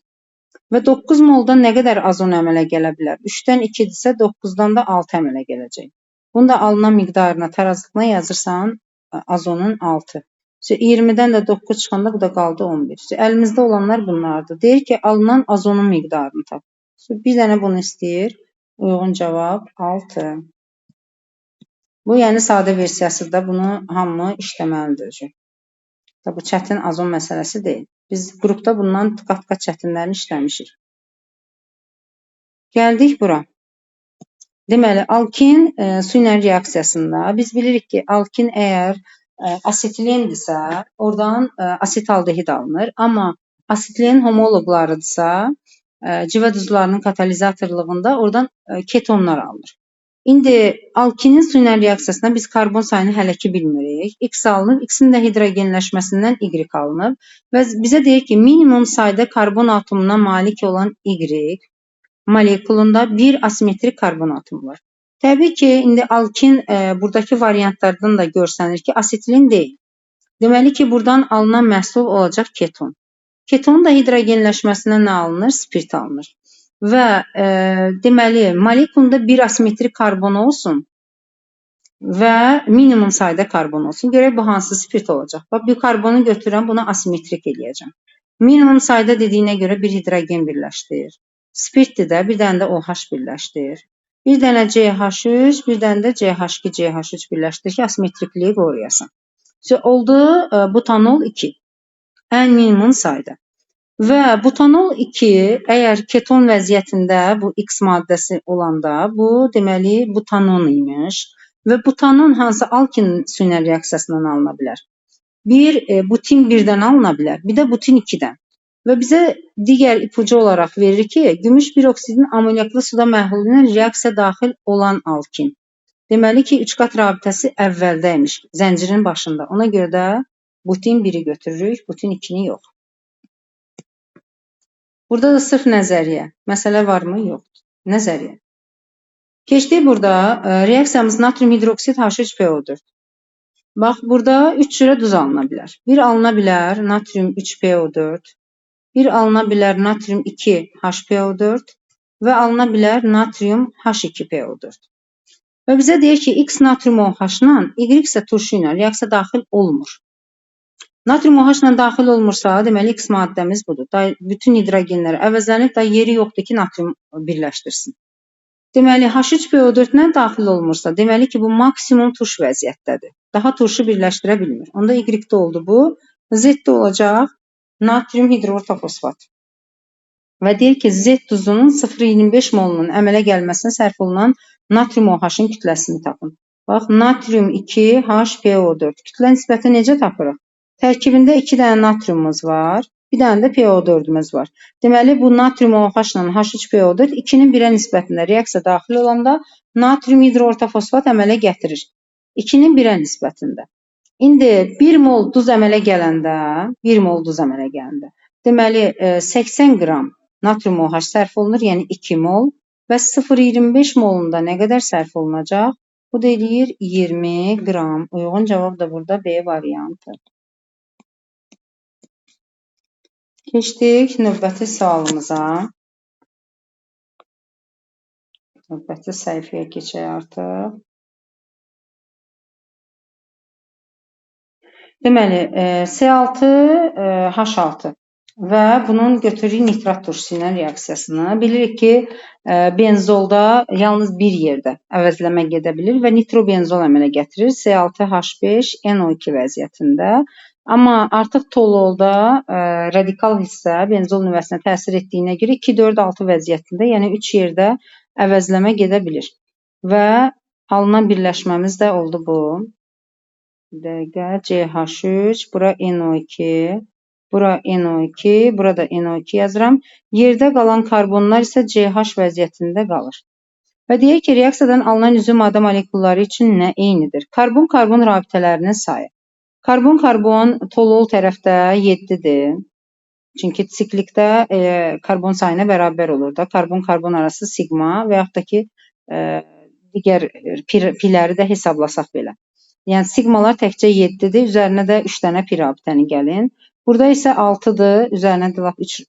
Və 9 moldan nə qədər azon əmələ gələ bilər? 3-dən 2-dirsə 9-dan da 6 əmələ gələcək. Bunu da alınan miqdarına, tarazlığına yazırsan azonun 6. 20-dən də 9 çıxanda bu da qaldı 11. Əlimizdə olanlar bunlardır. Deyir ki, alınan azonun miqdarını tap. Bir dənə bunu istəyir. Uyğun cavab 6. Bu, yəni sadə versiyasıdır. Bunu hamı işləməlidir. Bu çətin azon məsələsi deyil. Biz qrupda bundan qat-qat çətinlərini işləmişik. Gəldik bura. Deməli, alkin su ilə reaksiyasında biz bilirik ki, alkin əgər asetilendirsə, oradan asetaldehid alınır. Amma asetilen homoloqlarıdırsa, civə duzlarının katalizatorluğunda oradan ketonlar alınır. İndi alkinin su ilə reaksiyasında biz karbon sayını hələ ki bilmirik. X alınıb, X-in də hidrogenləşməsindən Y alınıb və bizə deyir ki, minimum sayda karbon atomuna malik olan Y molekulunda bir asimetrik karbon atomu var. Təbii ki, indi alkin buradakı variantlardan da görsənir ki, asetilen deyil. Deməli ki, buradan alınan məhsul olacaq keton. Ketonun da hidrogenləşməsindən nə alınır? Spirt alınır. Və deməli, molekulunda bir asimetrik karbon olsun və minimum sayda karbon olsun. Görək, bu hansı spirt olacaq. Bax, bir karbonu götürürəm, bunu asimetrik eləyəcəm. Minimum sayda dediyinə görə bir hidrogen birləşdirir. Spirtdir də, bir dənə də OH birləşdirir. Bir dənə CH3, bir dənə də CH2, CH3 birləşdirir ki, asimetrikliyi qoruyasan. Oldu butanol 2, ən minimum sayda. Və butanol 2, əgər keton vəziyyətində bu X maddəsi olanda, bu deməli butanon imiş. Və butanon hansı alkin su ilə reaksiyasından alına bilər? Bir, butin 1-dən alına bilər, bir də butin 2-dən. Və bizə digər ipucu olaraq verir ki, gümüş bir oksidin amonyaklı suda məhlulu ilə reaksiya daxil olan alkin. Deməli ki, 3 qat rabitəsi əvvəldəymiş, zəncirin başında. Ona görə də butin 1-i götürürük, butin 2-ni yox. Burada da sırf nəzəriyyə. Məsələ varmı? Yoxdur. Nəzəriyyə. Keçdik burada reaksiyamız natrium hidroksid H3PO4. Bax, burada 3 cürə duz alına bilər. Bir alına bilər natrium 3PO4, bir alına bilər natrium 2HPO4 və alına bilər natrium H2PO4. Və bizə deyir ki, X natrium OH-la, Y isə turşu ilə reaksiya daxil olmur. Natrium OH ilə daxil olmursa, deməli X maddəmiz budur. Bütün hidrogenlər əvəzlənib, da yeri yoxdur ki, natrium birləşdirsin. Deməli, H3PO4 ilə daxil olmursa, deməli ki, bu maksimum turş vəziyyətdədir. Daha turşu birləşdirə bilmir. Onda Y-də oldu bu, Z-də olacaq natrium hidroortofosfat. Və deyir ki, Z duzunun 0,25 molunun əmələ gəlməsinə sərf olunan natrium OH-ın kütləsini tapın. Bax, natrium 2HPO4. Kütlə nisbəti necə tapırıq? Tərkibində 2 dənə natriumumuz var, bir dənə də PO4-ümüz var. Deməli, bu natrium OH ilə H3PO4 2-nin 1-ə nisbətində reaksiya daxil olanda natrium hidroortofosfat əmələ gətirir. 2-nin 1-ə nisbətində. İndi 1 mol duz əmələ gələndə, 1 mol duz əmələ gələndə, deməli 80 qram natrium OH sərf olunur, yəni 2 mol və 0,25 molunda nə qədər sərf olunacaq? Bu da eləyir 20 qram. Uyğun cavab da burada B variantı. Keçdik növbəti sualımıza. Növbəti səhifəyə keçək artıq. Deməli, C6H6 və bunun götürürük nitrat turşusu ilə reaksiyasını. Bilirik ki, benzolda yalnız bir yerdə əvəzləmə gedə bilir və nitrobenzol əmələ gətirir C6H5NO2 vəziyyətində. Amma artıq tololda radikal hissə benzol nüvəsinə təsir etdiyinə görə 2, 4, 6 vəziyyətində, yəni 3 yerdə əvəzləmə gedə bilir. Və alınan birləşməmiz də oldu bu. Bir dəqiqə, CH3, bura NO2, bura NO2, burada NO2 yazıram. Yerdə qalan karbonlar isə CH vəziyyətində qalır. Və deyir ki, reaksiyadan alınan üzüm maddə molekulları üçün nə eynidir? Karbon-karbon rabitələrinin sayı. Karbon-karbon tolol tərəfdə 7-dir. Çünki siklikdə karbon sayına bərabər olur da. Karbon-karbon arası siqma və yaxud da ki, Digər piləri də hesablasaq belə. Yəni siqmalar təkcə 7-dir, üzərinə də 3 dənə pi rabitəni gəlin. Burada isə 6-dır, üzərinə də lap 3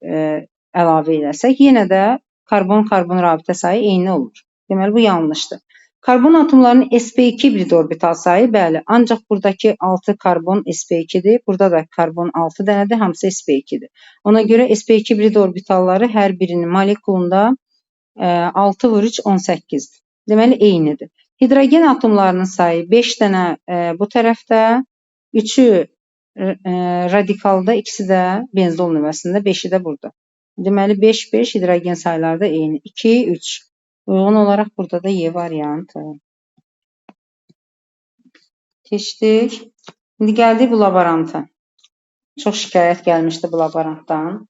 əlavə eləsək, yenə də karbon-karbon rabitə sayı eyni olur. Deməli, bu yanlışdır. Karbon atomlarının sp2 hibrid orbital sayı, bəli, ancaq buradakı 6 karbon sp2-dir, burada da karbon 6 dənədir, hamısı sp2-dir. Ona görə sp2 hibrid orbitalları hər birinin molekulunda 6 vur 3, 18-dir. Deməli, eynidir. Hidrogen atomlarının sayı 5 dənə bu tərəfdə, 3-ü radikalda, ikisi də benzol nüvəsində, 5-i də burada. Deməli, 5, 5 hidrogen sayları da eyni. 2, 3. Uyğun olaraq burada da Y variantı. Keçdik. İndi gəldik bu laboranta. Çox şikayət gəlmişdi bu laborantdan.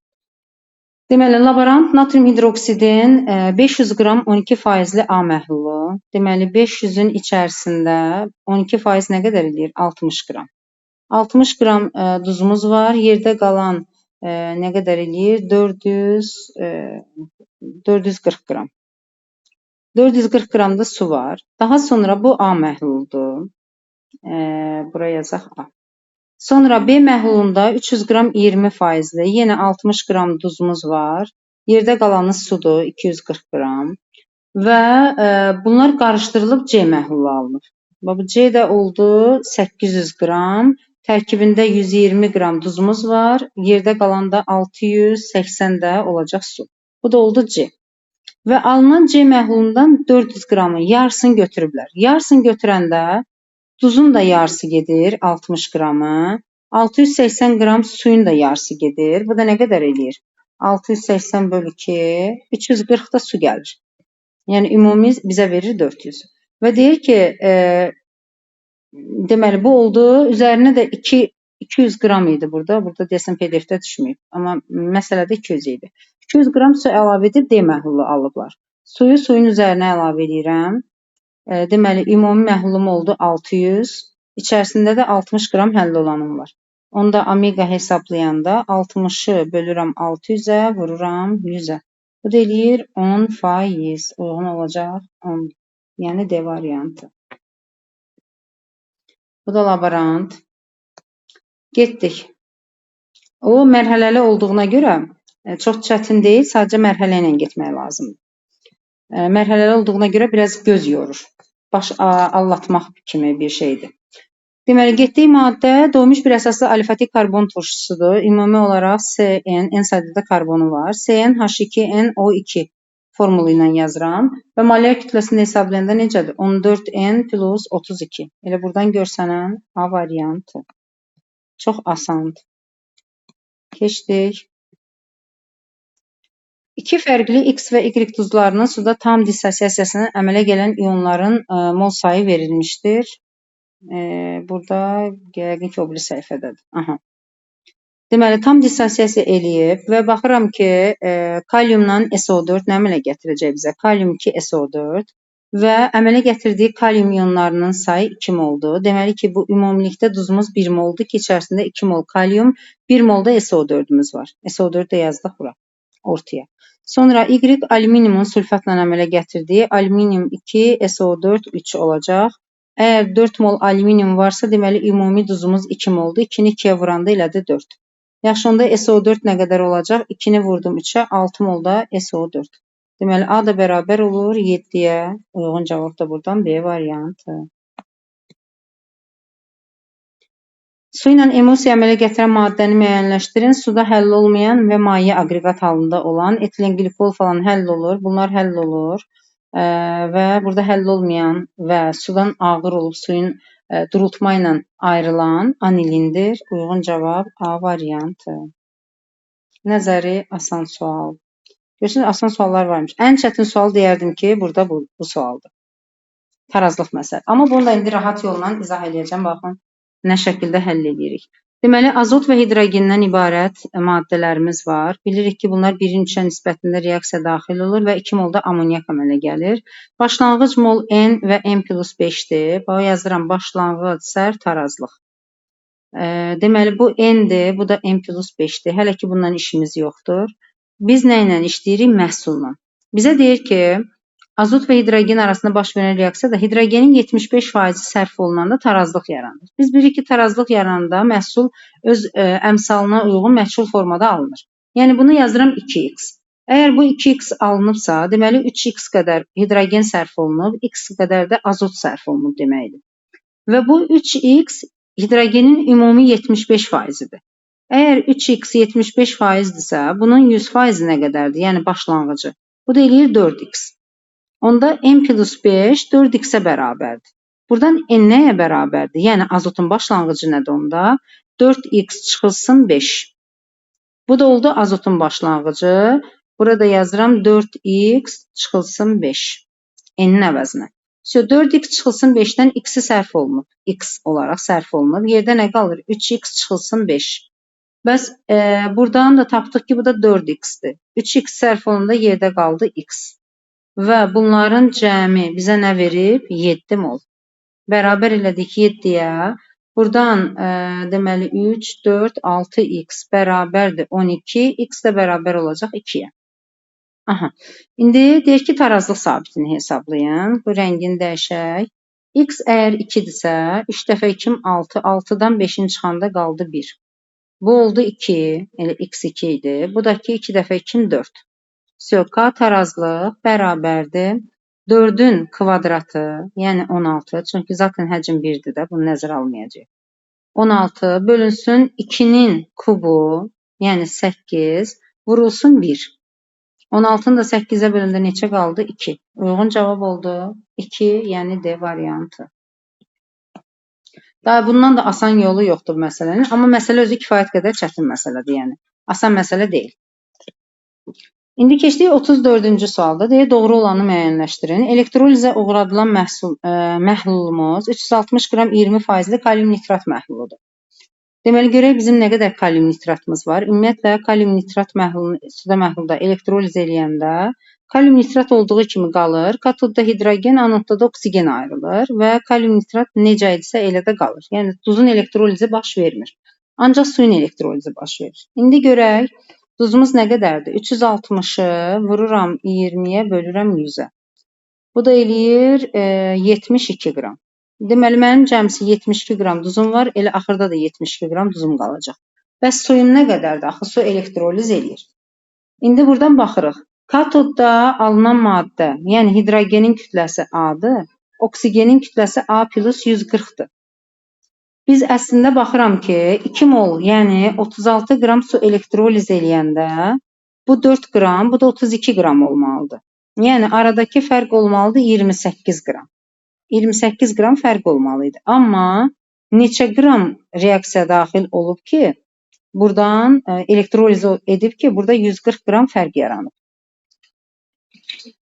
Deməli, laborant natrium hidroksidin 500 qram 12 faizli A məhlulu. Deməli, 500-ün içərisində 12 faiz nə qədər eləyir? 60 qram. 60 qram duzumuz var. Yerdə qalan nə qədər eləyir? 440 qram. 440 qram da su var. Daha sonra bu A məhluludur. Buraya yazaq A. Sonra B məhlulunda 300 qram 20 faizli, yenə 60 qram duzumuz var. Yerdə qalanı sudur, 240 qram. Və bunlar qarışdırılıb C məhlulu alınır. Bu C də oldu 800 qram. Tərkibində 120 qram duzumuz var. Yerdə qalan da 680 də olacaq su. Bu da oldu C. Və alınan C məhlulundan 400 qramın yarısını götürüblər. Yarısını götürəndə duzun da yarısı gedir, 60 qramı. 680 qram suyun da yarısı gedir. Bu da nə qədər eləyir? 680 bölü 2, 340 da su gəlir. Yəni, ümumi bizə verir 400. Və deyir ki, deməli, bu oldu. Üzərinə də 200 qram idi burada. Burada deyəsən PDF-də düşməyib. Amma məsələdə 200 idi. 200 qram su əlavə edib D məhlulu alıblar. Suyu suyun üzərinə əlavə edirəm. Deməli, ümumi məhlulum oldu 600. İçərisində də 60 qram həll olanım var. Onda omega hesablayanda 60-ı bölürəm 600-ə, vururam 100-ə. Bu da eləyir 10%. Uyğun olacaq 10. Yəni D variantı. Bu da laborant. Getdik. O mərhələli olduğuna görə çox çətin deyil, sadəcə mərhələ ilə getmək lazımdır. Mərhələli olduğuna görə biraz göz yorur. Baş allatmaq kimi bir şeydir. Deməli, getdiyi maddə doymuş bir əsaslı alifatik karbon turşusudur. Ümumi olaraq SN, N sayda da karbonu var. SNH2NO2 formulu ilə yazıram. Və molyar kütləsini hesablayanda necədir? 14N plus 32. Elə buradan görsənən A variantı. Çox asandır. Keçdik. İki fərqli X və Y duzlarının suda tam dissosiasiyasından əmələ gələn ionların mol sayı verilmişdir. Burada yəqin ki, o biri səhifədədir. Aha. Deməli, tam dissosiasiya eləyib və baxıram ki, kaliumla SO4 nə əmələ gətirəcək bizə? Kalium 2 SO4 və əmələ gətirdiyi kalium ionlarının sayı 2 moldur. Deməli ki, bu ümumilikdə duzumuz 1 moldur ki, içərisində 2 mol kalium, 1 mol da SO4-ümüz var. SO4 də yazdıq bura, ortaya. Sonra Y alüminiumun sülfatla əmələ gətirdiyi alüminium 2 SO4 3 olacaq. Əgər 4 mol alüminium varsa, deməli ümumi duzumuz 2 moldur. 2-ni 2-yə vuranda elədi 4. Yaxşı, onda SO4 nə qədər olacaq? 2-ni vurdum 3-ə, 6 mol da SO4. Deməli, A da bərabər olur 7-yə. Uyğun cavab da buradan B variantı. Su ilə emulsiya əmələ gətirən maddəni müəyyənləşdirin. Suda həll olmayan və maye aqreqat halında olan etilen qlikol falan həll olur. Bunlar həll olur və burada həll olmayan və sudan ağır olub suyun durultma ilə ayrılan anilindir. Uyğun cavab A variantı. Nəzəri asan sual. Görürsünüz, asan suallar varmış. Ən çətin sual deyərdim ki, burada bu sualdır. Tarazlıq məsələ. Amma bunu da indi rahat yolla izah eləyəcəm. Baxın, nə şəkildə həll edirik. Deməli, azot və hidrogendən ibarət maddələrimiz var. Bilirik ki, bunlar 1-in 3-ə nisbətində reaksiya daxil olur və 2 molda amonyak əmələ gəlir. Başlanğıc mol N və N plus 5-dir. Bax, yazıram, başlanğıc sər tarazlıq. Deməli, bu N-dir, bu da N plus 5-dir. Hələ ki, bundan işimiz yoxdur. Biz nə ilə işləyirik? Məhsulla. Bizə deyir ki, Azot və hidrogen arasında baş verən reaksiyada hidrogenin 75% sərf olunanda tarazlıq yaranır. Biz bilirik ki, tarazlıq yarananda məhsul öz əmsalına uyğun məchul formada alınır. Yəni bunu yazıram 2x. Əgər bu 2x alınıbsa, deməli 3x qədər hidrogen sərf olunub, x qədər də azot sərf olunub deməkdir. Və bu 3x hidrogenin ümumi 75%-dir. Əgər 3x 75%-dirsə, bunun 100% nə qədərdir? Yəni başlanğıcı. Bu da eləyir 4x. Onda n plus 5 4x-ə bərabərdir. Buradan n nəyə bərabərdir? Yəni azotun başlanğıcı nədir onda? 4x çıxılsın 5. Bu da oldu azotun başlanğıcı. Burada yazıram 4x çıxılsın 5. N-in əvəzinə. 4x çıxılsın 5-dən x-i sərf olunub. X olaraq sərf olunub. Yerdə nə qalır? 3x çıxılsın 5. Bəs buradan da tapdıq ki, bu da 4x-dir. 3x sərf olunanda yerdə qaldı x. Və bunların cəmi bizə nə verib? 7 mol. Bərabər elədik 7-yə. Buradan deməli 3, 4, 6x bərabərdir 12. X də bərabər olacaq 2-yə. Aha. İndi deyək ki, tarazlıq sabitini hesablayın. Bu rəngini dəyişək. X əgər 2-dirsə, 3 dəfə 2 6, 6-dan 5-in çıxanda qaldı 1. Bu oldu 2, elə x 2 idi. Bu da ki, 2 dəfə 2 4. K tarazlıq bərabərdir 4-ün kvadratı, yəni 16, çünki zaten həcm 1-dir də, bunu nəzərə almayacaq. 16 bölünsün 2-nin kubu, yəni 8, vurulsun 1. 16-nı da 8-ə böləndə neçə qaldı? 2. Uyğun cavab oldu 2, yəni D variantı. Daha bundan da asan yolu yoxdur bu məsələnin. Amma məsələ özü kifayət qədər çətin məsələdir, yəni. Asan məsələ deyil. İndi keçdik 34-cü sualda. Deyir, doğru olanı müəyyənləşdirin. Elektrolizə uğradılan məhlulumuz 360 qram 20%li kalium nitrat məhluludur. Deməli, görək bizim nə qədər kalium nitratımız var. Ümumiyyətlə, kalium nitrat məhlulunu suda məhlulda elektroliz eləyəndə kalium nitrat olduğu kimi qalır. Katodda hidrogen, anodda da oksigen ayrılır və kalium nitrat necə idisə elə də qalır. Yəni, duzun elektrolizi baş vermir. Ancaq suyun elektrolizi baş verir. İndi görək, duzumuz nə qədərdir? 360-ı vururam 20-yə, bölürəm 100-ə. Bu da eləyir 72 qram. Deməli, mənim cəmsi 72 qram duzum var, elə axırda da 72 qram duzum qalacaq. Bəs suyum nə qədərdir? Axı, su elektroliz eləyir. İndi buradan baxırıq. Katodda alınan maddə, yəni hidrogenin kütləsi A-dır, oksigenin kütləsi A plus 140-dır. Biz əslində baxıram ki, 2 mol, yəni 36 qram su elektroliz eləyəndə bu 4 qram, bu da 32 qram olmalıdır. Yəni, aradakı fərq olmalıdır 28 qram. 28 qram fərq olmalı idi. Amma neçə qram reaksiya daxil olub ki, buradan elektroliz edib ki, burada 140 qram fərq yaranıb.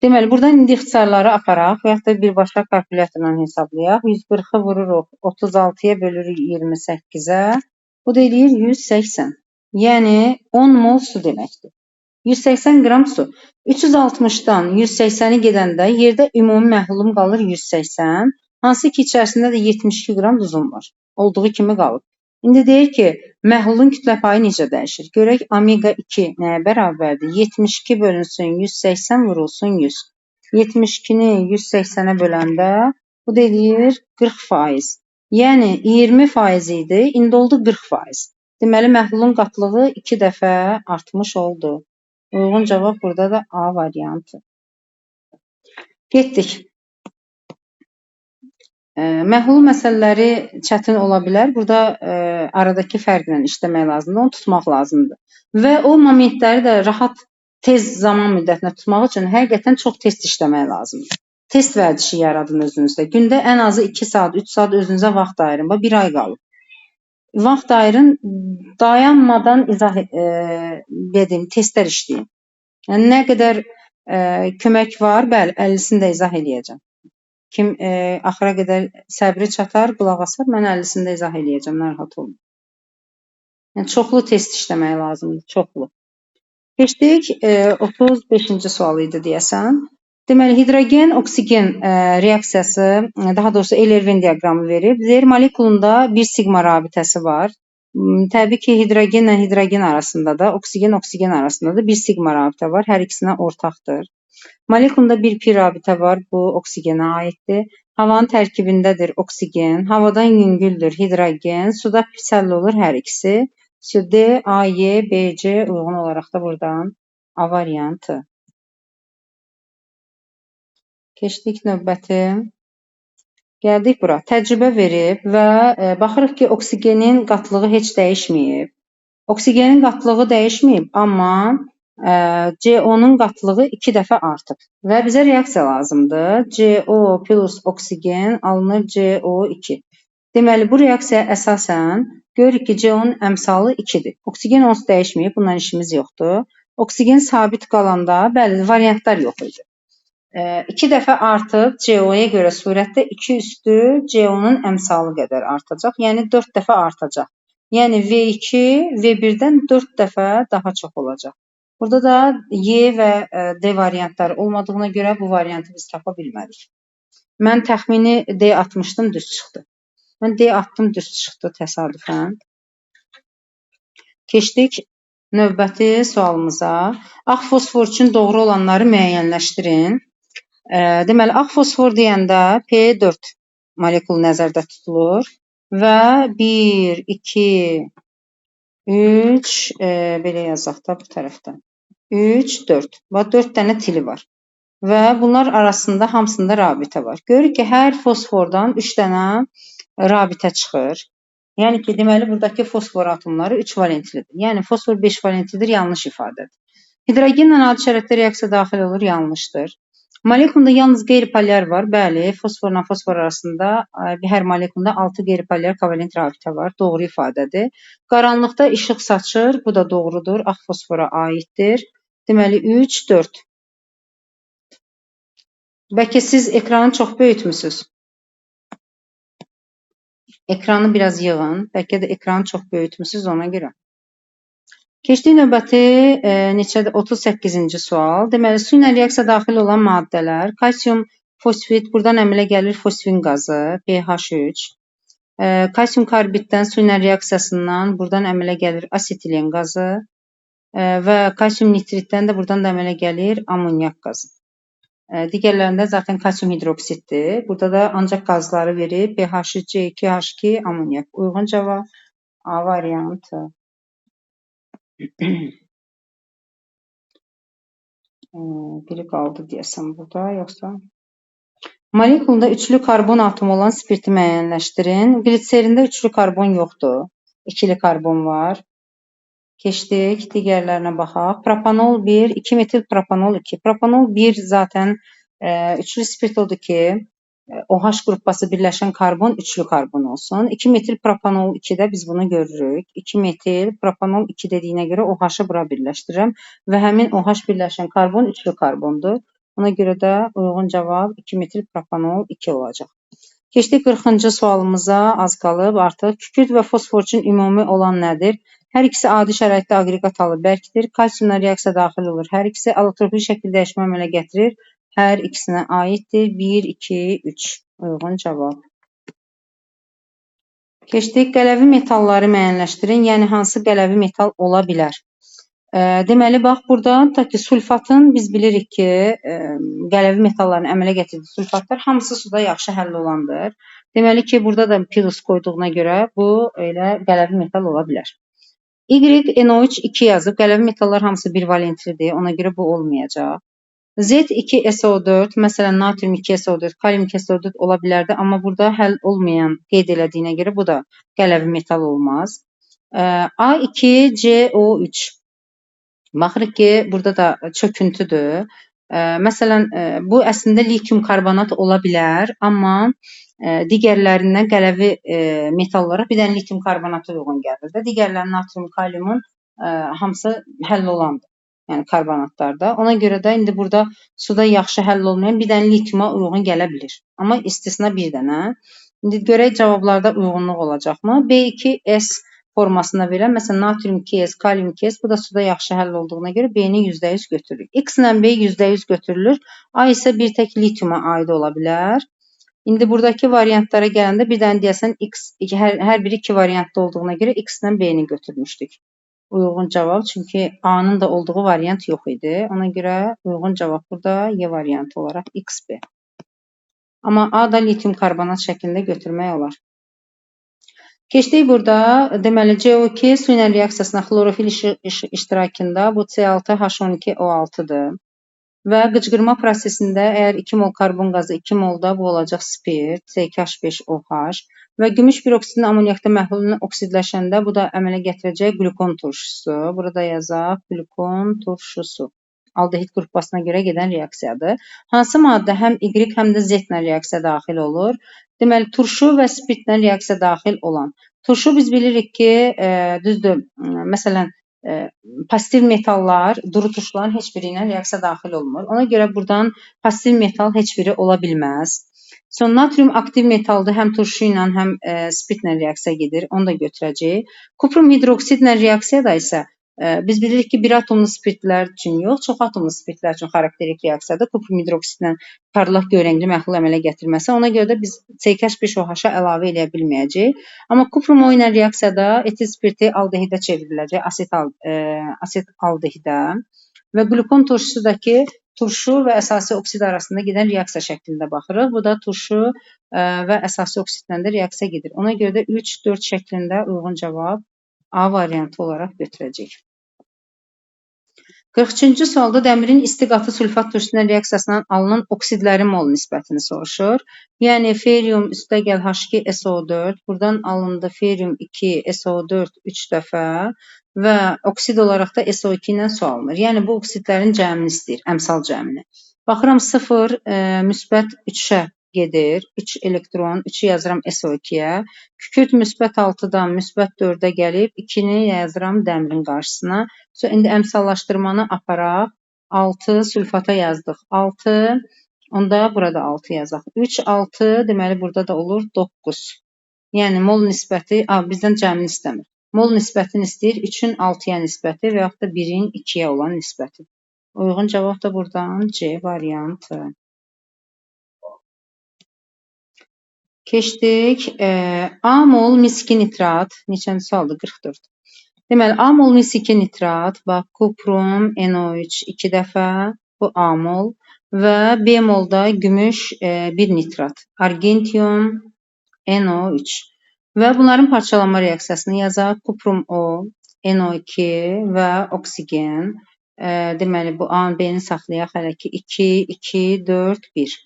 Deməli, buradan indi ixtisarları aparaq və yaxud da birbaşa kalkulyatorla hesablayaq. 140-ı vururuq, 36-ya bölürük 28-ə. Bu da eləyir 180. Yəni, 10 mol su deməkdir. 180 qram su. 360-dan 180-i gedəndə yerdə ümumi məhlulum qalır 180. Hansı ki, içərisində də 72 qram duzum var. Olduğu kimi qalıb. İndi deyir ki, məhlulun kütlə payı necə dəyişir? Görək, omega 2 nəyə bərabərdir? 72 bölünsün 180 vurulsun 100. 72-ni 180-ə böləndə bu da eləyir 40%. Yəni, 20% idi, indi oldu 40%. Deməli, məhlulun qatlığı 2 dəfə artmış oldu. Uyğun cavab burada da A variantı. Getdik. Məhlul məsələləri çətin ola bilər. Burada aradakı fərqlə işləmək lazımdır, onu tutmaq lazımdır. Və o momentləri də rahat, tez zaman müddətinə tutmaq üçün həqiqətən çox test işləmək lazımdır. Test vərdişi yaradın özünüzdə. Gündə ən azı 2 saat, 3 saat özünüzə vaxt ayırın. Bax, bir ay qalıb. Vaxt ayırın, dayanmadan izah edim, testlər işləyin. Yəni, nə qədər kömək var, bəli, 50-sini də izah eləyəcəm. Kim axıra qədər səbri çatar, qulaq asar, mən 50-sini də izah eləyəcəm, narahat olmayın. Yəni, çoxlu test işləmək lazımdır, çoxlu. Keçdik, 35-ci sual idi deyəsən. Deməli, hidrogen, oksigen reaksiyası, daha doğrusu Eller-Venn diaqramı verib. Deyir, molekulunda bir siqma rabitəsi var. Təbii ki, hidrogenlə hidrogen arasında da, oksigen, oksigen arasında da bir siqma rabitə var. Hər ikisinə ortaqdır. Molekulunda bir pi rabitə var, bu oksigenə aiddir. Havanın tərkibindədir oksigen, havadan yüngüldür hidrogen, suda pis həll olur hər ikisi. D, A, Y, B, C uyğun olaraq da buradan A variantı. Keçdik növbəti. Gəldik bura. Təcrübə verib və baxırıq ki, oksigenin qatlığı heç dəyişməyib. Oksigenin qatlığı dəyişməyib, amma CO-nun qatlığı 2 dəfə artıb və bizə reaksiya lazımdır. CO plus oksigen alınır CO2. Deməli, bu reaksiyaya əsasən görürük ki, CO-nun əmsalı 2-dir. Oksigen onsuz dəyişməyib, bundan işimiz yoxdur. Oksigen sabit qalanda, bəli, variantlar yox idi. 2 dəfə artıb CO-ya görə surətdə 2 üstü CO-nun əmsalı qədər artacaq. Yəni 4 dəfə artacaq. Yəni V2 V1-dən 4 dəfə daha çox olacaq. Burada da Y və D variantları olmadığına görə bu variantı biz tapa bilmədik. Mən təxmini D atmışdım, düz çıxdı. Mən D atdım, düz çıxdı təsadüfən. Keçdik növbəti sualımıza. Ağ fosfor üçün doğru olanları müəyyənləşdirin. Deməli, ağ fosfor deyəndə P4 molekulu nəzərdə tutulur və 1, 2, 3, belə yazaq da bu tərəfdən. 3, 4. Bax, 4 dənə tili var və bunlar arasında hamısında rabitə var. Görürük ki, hər fosfordan 3 dənə rabitə çıxır. Yəni ki, deməli, buradakı fosfor atomları 3 valentlidir. Yəni, fosfor 5 valentlidir, yanlış ifadədir. Hidrogenlə adi şəraitdə reaksiya daxil olur, yanlışdır. Molekulunda yalnız qeyri-polyar var. Bəli, fosforla fosfor arasında hər molekulunda 6 qeyri-polyar kovalent rabitə var. Doğru ifadədir. Qaranlıqda işıq saçır. Bu da doğrudur. Ağ fosfora aiddir. Deməli, 3, 4. Bəlkə siz ekranı çox böyütmüsünüz. Ekranı biraz yığın. Bəlkə də ekranı çox böyütmüsünüz ona görə. Keçdik növbəti neçədir? 38-ci sual. Deməli, su ilə reaksiya daxil olan maddələr, kalsium fosfit, buradan əmələ gəlir fosfin qazı, pH3. Kalsium karbiddən su ilə reaksiyasından buradan əmələ gəlir asetilen qazı və kalsium nitritdən də buradan da əmələ gəlir amonyak qazı. Digərlərində zaten kalsium hidroksiddir. Burada da ancaq qazları verib pH3, C2, H2, amonyak. Uyğun cavab A variantı. Biri qaldı deyəsən burada, yoxsa? Molekulunda üçlü karbon atomu olan spirti müəyyənləşdirin. Gliserində üçlü karbon yoxdur. İkili karbon var. Keçdik, digərlərinə baxaq. Propanol 1, 2 metil propanol 2. Propanol 1 zaten üçlü spirt odur ki, OH qrupası birləşən karbon üçlü karbon olsun. 2 metil propanol 2-də biz bunu görürük. 2 metil propanol 2 dediyinə görə OH-ı bura birləşdirirəm və həmin OH birləşən karbon üçlü karbondur. Ona görə də uyğun cavab 2 metil propanol 2 olacaq. Keçdik 40-cı sualımıza, az qalıb artıq. Kükürt və fosfor üçün ümumi olan nədir? Hər ikisi adi şəraitdə aqreqat halı bərkdir. Kalsiumla reaksiya daxil olur. Hər ikisi allotropik şəkil dəyişmə əmələ gətirir. Hər ikisinə aiddir. 1, 2, 3. Uyğun cavab. Keçdik. Qələvi metalları müəyyənləşdirin. Yəni, hansı qələvi metal ola bilər? Deməli, bax, burada tutaq ki, sulfatın biz bilirik ki, qələvi metalların əmələ gətirdiyi sulfatlar hamısı suda yaxşı həll olandır. Deməli ki, burada da plus qoyduğuna görə bu elə qələvi metal ola bilər. YNO3 2 yazıb. Qələvi metallar hamısı bir valentlidir. Ona görə bu olmayacaq. Z2SO4, məsələn, natrium 2SO4, kalium 2SO4 ola bilərdi, amma burada həll olmayan qeyd elədiyinə görə bu da qələvi metal olmaz. A2CO3, baxırıq ki, burada da çöküntüdür. Məsələn, bu əslində litium karbonat ola bilər, amma digərlərindən qələvi metal olaraq bir dənə litium karbonata uyğun gəlir də. Digərlərinin natrium, kaliumun hamısı həll olandır. Yəni karbonatlarda. Ona görə də indi burada suda yaxşı həll olmayan bir dənə litiuma uyğun gələ bilir. Amma istisna bir dənə. İndi görək cavablarda uyğunluq olacaqmı? B2S formasında verilən, məsələn, natrium 2S, kalium 2S, bu da suda yaxşı həll olduğuna görə B-ni %100 götürürük. X ilə B %100 götürülür. A isə bir tək litiuma aid ola bilər. İndi buradakı variantlara gələndə bir dənə deyəsən X, hər biri iki variantda olduğuna görə X ilə B-ni götürmüşdük. Uyğun cavab, çünki A-nın da olduğu variant yox idi. Ona görə uyğun cavab burada Y variantı olaraq XB. Amma A da litium karbonat şəklində götürmək olar. Keçdik burada, deməli CO2 su ilə reaksiyasına xlorofil iştirakında bu C6H12O6-dır. Və qıcqırma prosesində əgər 2 mol karbon qazı 2 molda bu olacaq spirt, C2H5OH və gümüş bir oksidin amonyakda məhlulunu oksidləşəndə bu da əmələ gətirəcək qlükon turşusu. Burada yazaq qlükon turşusu. Aldehid qrupasına görə gedən reaksiyadır. Hansı maddə həm Y, həm də Z ilə reaksiya daxil olur? Deməli, turşu və spirtlə reaksiya daxil olan. Turşu biz bilirik ki, düzdür, məsələn, pasiv metallar, duru turşuların heç biri ilə reaksiya daxil olmur. Ona görə buradan pasiv metal heç biri ola bilməz. Sonra natrium aktiv metaldır, həm turşu ilə, həm spirtlə reaksiya gedir, onu da götürəcəyik. Kuprum hidroksidlə reaksiyada isə biz bilirik ki, bir atomlu spirtlər üçün yox, çox atomlu spirtlər üçün xarakterik reaksiyadır. Kuprum hidroksidlə parlaq göyrəngli məhlul əmələ gətirməsi. Ona görə də biz C2H5OH-a əlavə eləyə bilməyəcəyik. Amma kuprum O ilə reaksiyada etil spirti aldehidə çevriləcək, asit aldehidə və qlükon turşusu da ki, turşu və əsasi oksid arasında gedən reaksiya şəklində baxırıq. Bu da turşu və əsasi oksidlə də reaksiya gedir. Ona görə də 3-4 şəklində uyğun cavab A variantı olaraq götürəcək. 43-cü sualda dəmirin isti qatı sülfat turşusu ilə reaksiyasından alınan oksidlərin mol nisbətini soruşur. Yəni ferium üstəgəl H2SO4, buradan alındı ferium 2 SO4 3 dəfə və oksid olaraq da SO2 ilə su alınır. Yəni bu oksidlərin cəmini istəyir, əmsal cəmini. Baxıram 0 müsbət 3-ə gedir. 3 elektron, 3-ü yazıram SO2-yə. Kükürt müsbət 6-dan müsbət 4-ə gəlib, 2-ni yazıram dəmirin qarşısına. Sonra indi əmsallaşdırmanı aparaq. 6 sülfata yazdıq. 6, onda burada 6 yazaq. 3, 6, deməli burada da olur 9. Yəni mol nisbəti, bizdən cəmini istəmir. Mol nisbətini istəyir, 3-ün 6-ya nisbəti və yaxud da 1-in 2-yə olan nisbəti. Uyğun cavab da buradan C variantı. Keçdik. A mol mis2 nitrat. Neçənci sualdır? 44. Deməli, A mol mis2 nitrat, bax, kuprum NO3 2 dəfə, bu A mol və B molda gümüş 1 nitrat, argentium NO3 və bunların parçalanma reaksiyasını yazaq. Kuprum O, NO2 və oksigen. Deməli, bu A-nı B-ni saxlayaq hələ ki 2, 2, 4, 1.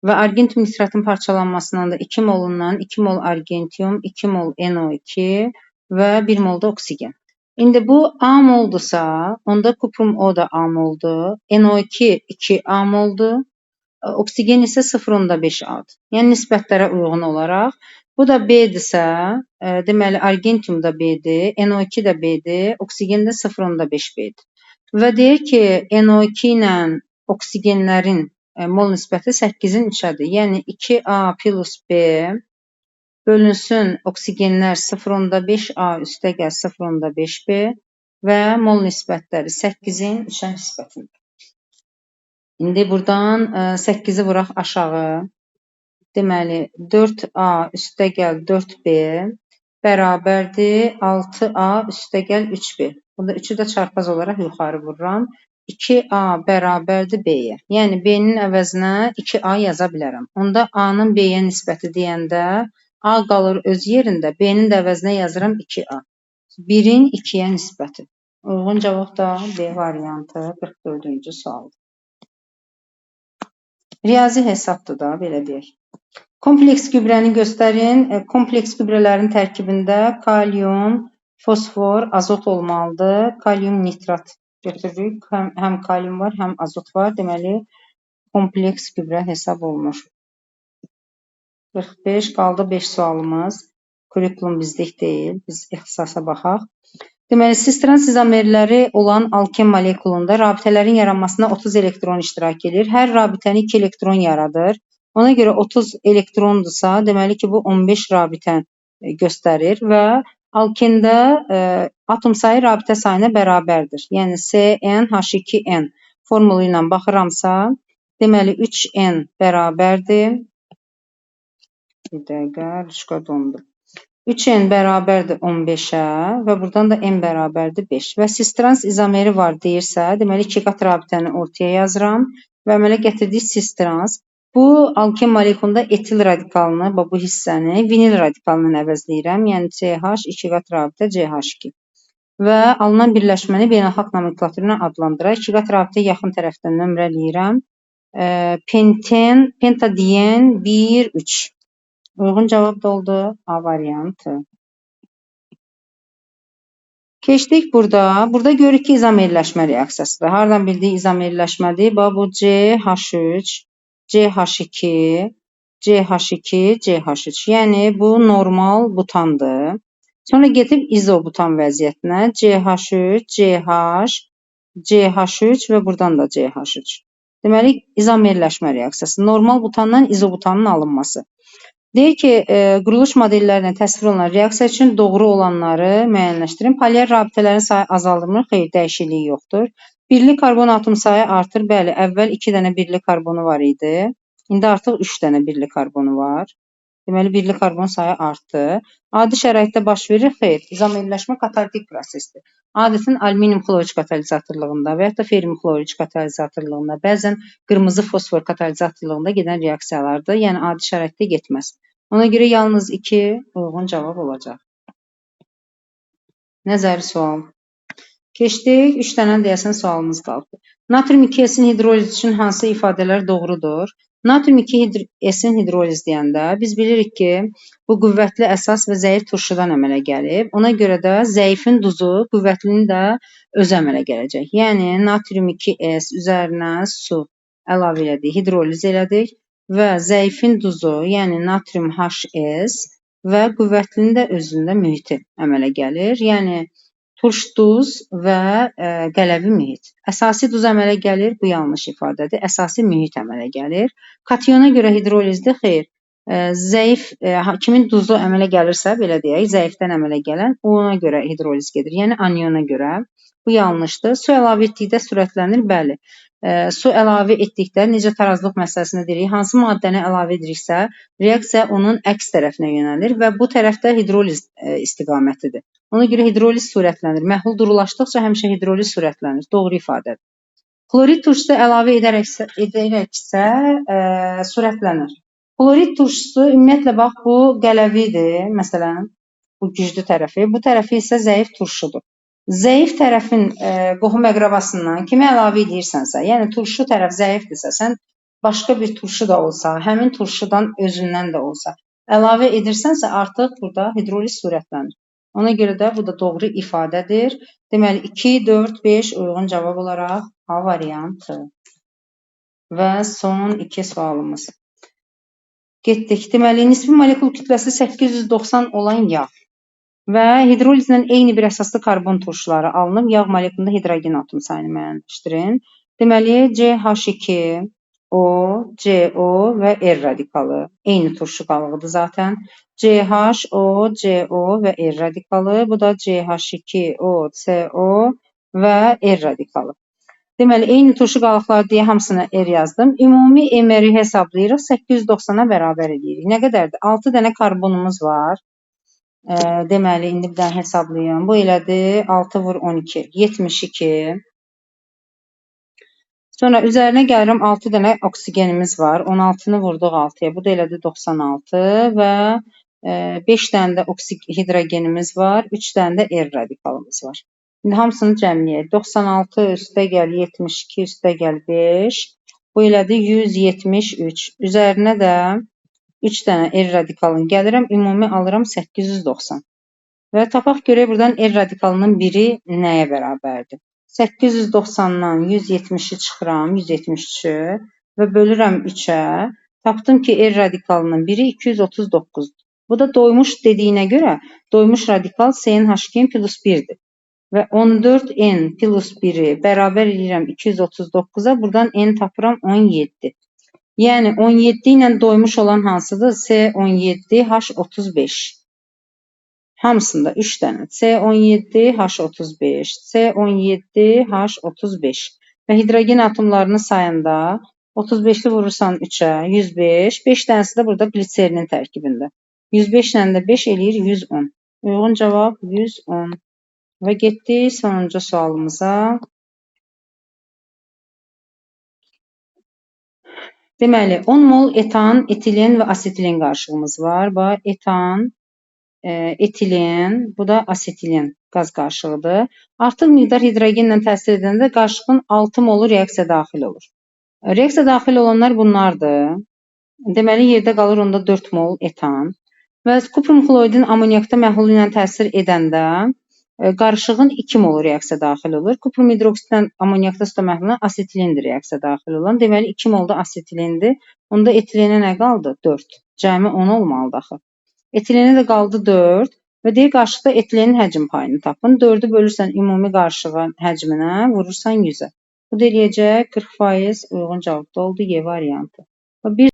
Və argentium nitratın parçalanmasından da 2 molundan 2 mol argentium, 2 mol NO2 və 1 mol da oksigen. İndi bu A moldursa, onda kuprum O da A moldur, NO2 2 A moldur, oksigen isə 0,5 A-dır. Yəni nisbətlərə uyğun olaraq. Bu da B-dirsə, deməli argentium da B-dir, NO2 də B-dir, oksigen də 0,5 B-dir. Və deyir ki, NO2 ilə oksigenlərin mol nisbəti 8-in 3-ədir. Yəni 2A plus B bölünsün oksigenlər 0,5A üstəgəl 0,5B və mol nisbətləri 8-in 3-ə nisbətində. İndi buradan 8-i vuraq aşağı. Deməli 4A üstəgəl 4B bərabərdir 6A üstəgəl 3B. Burada 3-ü də çarpaz olaraq yuxarı vururam. 2A bərabərdir B-yə. Yəni B-nin əvəzinə 2A yaza bilərəm. Onda A-nın B-yə nisbəti deyəndə A qalır öz yerində, B-nin də əvəzinə yazıram 2A. 1-in 2-yə nisbəti. Uyğun cavab da B variantı 44-cü sualdır. Riyazi hesabdır da, belə deyək. Kompleks gübrəni göstərin. Kompleks gübrələrin tərkibində kalium, fosfor, azot olmalıdır. Kalium nitrat götürürük. Həm kalium var, həm azot var. Deməli, kompleks gübrə hesab olunur. 45 qaldı 5 sualımız. Kurikulum bizlik deyil. Biz ixtisasa baxaq. Deməli, cis-trans izomerləri olan alken molekulunda rabitələrin yaranmasına 30 elektron iştirak edir. Hər rabitəni 2 elektron yaradır. Ona görə 30 elektrondursa, deməli ki, bu 15 rabitə göstərir və alkende atom sayı rabitə sayına bərabərdir. Yəni, CnH2n formulu ilə baxıramsa, deməli, 3n bərabərdir. Bir dəqiqə, rüçka dondu. 3N bərabərdir 15-ə və buradan da N bərabərdir 5. Və cis-trans izomeri var deyirsə, deməli 2 qat rabitəni ortaya yazıram və əmələ gətirdik cis-trans. Bu alken molekulunda etil radikalını, bu hissəni vinil radikalından əvəzləyirəm. Yəni CH 2 qat rabitə CH2. Və alınan birləşməni beynəlxalq nomenklaturu ilə adlandıraq. 2 qat rabitə yaxın tərəfdən nömrələyirəm. Penten, pentadien 1, 3. Uyğun cavab da oldu A variantı. Keçdik burada. Burada görürük ki, izomerləşmə reaksiyasıdır. Hardan bildik izomerləşmədir? Bax, bu CH3, CH2, CH2, CH3. Yəni, bu normal butandır. Sonra getib izobutan vəziyyətinə CH3, CH, CH3 və buradan da CH3. Deməli, izomerləşmə reaksiyası. Normal butandan izobutanın alınması. Deyir ki, quruluş modellərinə təsvir olunan reaksiya üçün doğru olanları müəyyənləşdirin. Polyar rabitələrin sayı azaldılmır, xeyr, dəyişikliyi yoxdur. Birli karbon atom sayı artır, bəli, əvvəl 2 dənə birli karbonu var idi. İndi artıq 3 dənə birli karbonu var. Deməli, birli karbon sayı artdı. Adi şəraitdə baş verir, xeyr, izomerləşmə katalitik prosesdir. Adətən alüminium xlorid katalizatorluğunda və yaxud da ferrum xlorid katalizatorluğunda, bəzən qırmızı fosfor katalizatorluğunda gedən reaksiyalardır. Yəni, adi şəraitdə getməz. Ona görə yalnız 2 uyğun cavab olacaq. Nəzəri sual. Keçdik, 3 dənə deyəsən sualımız qaldı. Natrium 2S-in hidroliz üçün hansı ifadələr doğrudur? Natrium 2S-in hidroliz deyəndə biz bilirik ki, bu qüvvətli əsas və zəif turşudan əmələ gəlib. Ona görə də zəifin duzu qüvvətlinin də özü əmələ gələcək. Yəni, natrium 2S üzərinə su əlavə elədik, hidroliz elədik və zəifin duzu, yəni natrium HS və qüvvətlinin də özündə mühiti əmələ gəlir. Yəni, turş duz və qələvi mühit. Əsasi duz əmələ gəlir, bu yanlış ifadədir. Əsasi mühit əmələ gəlir. Katyona görə hidrolizdir, xeyr. Zəif, kimin duzu əmələ gəlirsə, belə deyək, zəifdən əmələ gələn, ona görə hidroliz gedir. Yəni, anyona görə. Bu yanlışdır. Su əlavə etdikdə sürətlənir, bəli. Su əlavə etdikdə, necə tarazlıq məsələsində deyirik, hansı maddəni əlavə ediriksə, reaksiya onun əks tərəfinə yönəlir və bu tərəfdə hidroliz istiqamətidir. Ona görə hidroliz sürətlənir. Məhlul durulaşdıqca həmişə hidroliz sürətlənir. Doğru ifadədir. Xlorid turşusu əlavə edərəksə sürətlənir. Xlorid turşusu ümumiyyətlə, bax, bu qələvidir, məsələn, bu güclü tərəfi. Bu tərəfi isə zəif turşudur. Zəif tərəfin qohum əqrabasından kimi əlavə edirsənsə, yəni turşu tərəf zəifdirsə, sən başqa bir turşu da olsa, həmin turşudan özündən də olsa, əlavə edirsənsə, artıq burada hidroliz sürətlənir. Ona görə də bu da doğru ifadədir. Deməli, 2, 4, 5 uyğun cavab olaraq A variantı. Və son 2 sualımız. Getdik. Deməli, nisbi molekul kütləsi 890 olan yağ və hidrolizlə eyni bir əsaslı karbon turşuları alınıb, yağ molekulunda hidrogen atom sayını müəyyənləşdirin. Deməli, CH2, O, CO və R radikalı. Eyni turşu qalığıdır zaten. CH, O, CO və R radikalı. Bu da CH2, O, CO və R radikalı. Deməli, eyni turşu qalıqları deyə hamısına R yazdım. Ümumi MR-i hesablayırıq. 890-a bərabər edirik. Nə qədərdir? 6 dənə karbonumuz var. Deməli, indi bir dənə hesablayım. Bu elədi 6 vur 12, 72. Sonra üzərinə gəlirəm, 6 dənə oksigenimiz var. 16-nı vurduq 6-ya. Bu da elədi 96 və 5 dənə də hidrogenimiz var, 3 dənə də R radikalımız var. İndi hamısını cəmləyək. 96 üstə gəl 72 üstə gəl 5. Bu elədi 173. Üzərinə də 3 dənə R radikalını gəlirəm, ümumi alıram 890. Və tapaq görək buradan R radikalının biri nəyə bərabərdir? 890-dan 170-i çıxıram, 173-ü və bölürəm 3-ə. Tapdım ki, R radikalının biri 239-dur. Bu da doymuş dediyinə görə doymuş radikal CnH2n plus 1-dir. Və 14N plus 1-i bərabər eləyirəm 239-a, buradan N tapıram 17. Yəni 17 ilə doymuş olan hansıdır? C17H35. Hamısında 3 dənə. C17H35, C17H35. Və hidrogen atomlarını sayanda 35-li vurursan 3-ə, 105, 5 dənəsi də burada gliserinin tərkibində. 105 ilə də 5 eləyir 110. Uyğun cavab 110. Və getdik sonuncu sualımıza. Deməli, 10 mol etan, etilen və asetilen qarışığımız var. Bax, etan, etilen, bu da asetilen qaz qarışığıdır. Artıq miqdar hidrogenlə təsir edəndə qarışığın 6 molu reaksiya daxil olur. Reaksiya daxil olanlar bunlardır. Deməli, yerdə qalır onda 4 mol etan. Və kuprum xloridin amonyakda məhlulu ilə təsir edəndə qarışığın 2 molu reaksiya daxil olur. Kuprum hidroksidlə amonyakda suda məhluluna asetilendir reaksiya daxil olan. Deməli, 2 mol da asetilendir. Onda etilenə nə qaldı? 4. Cəmi 10 olmalıdır axı. Etilenə də qaldı 4 və deyir qarışıqda etilenin həcm payını tapın. 4-ü bölürsən ümumi qarışığın həcminə, vurursan 100-ə. Bu da eləyəcək 40% uyğun cavab da oldu Y variantı. Bir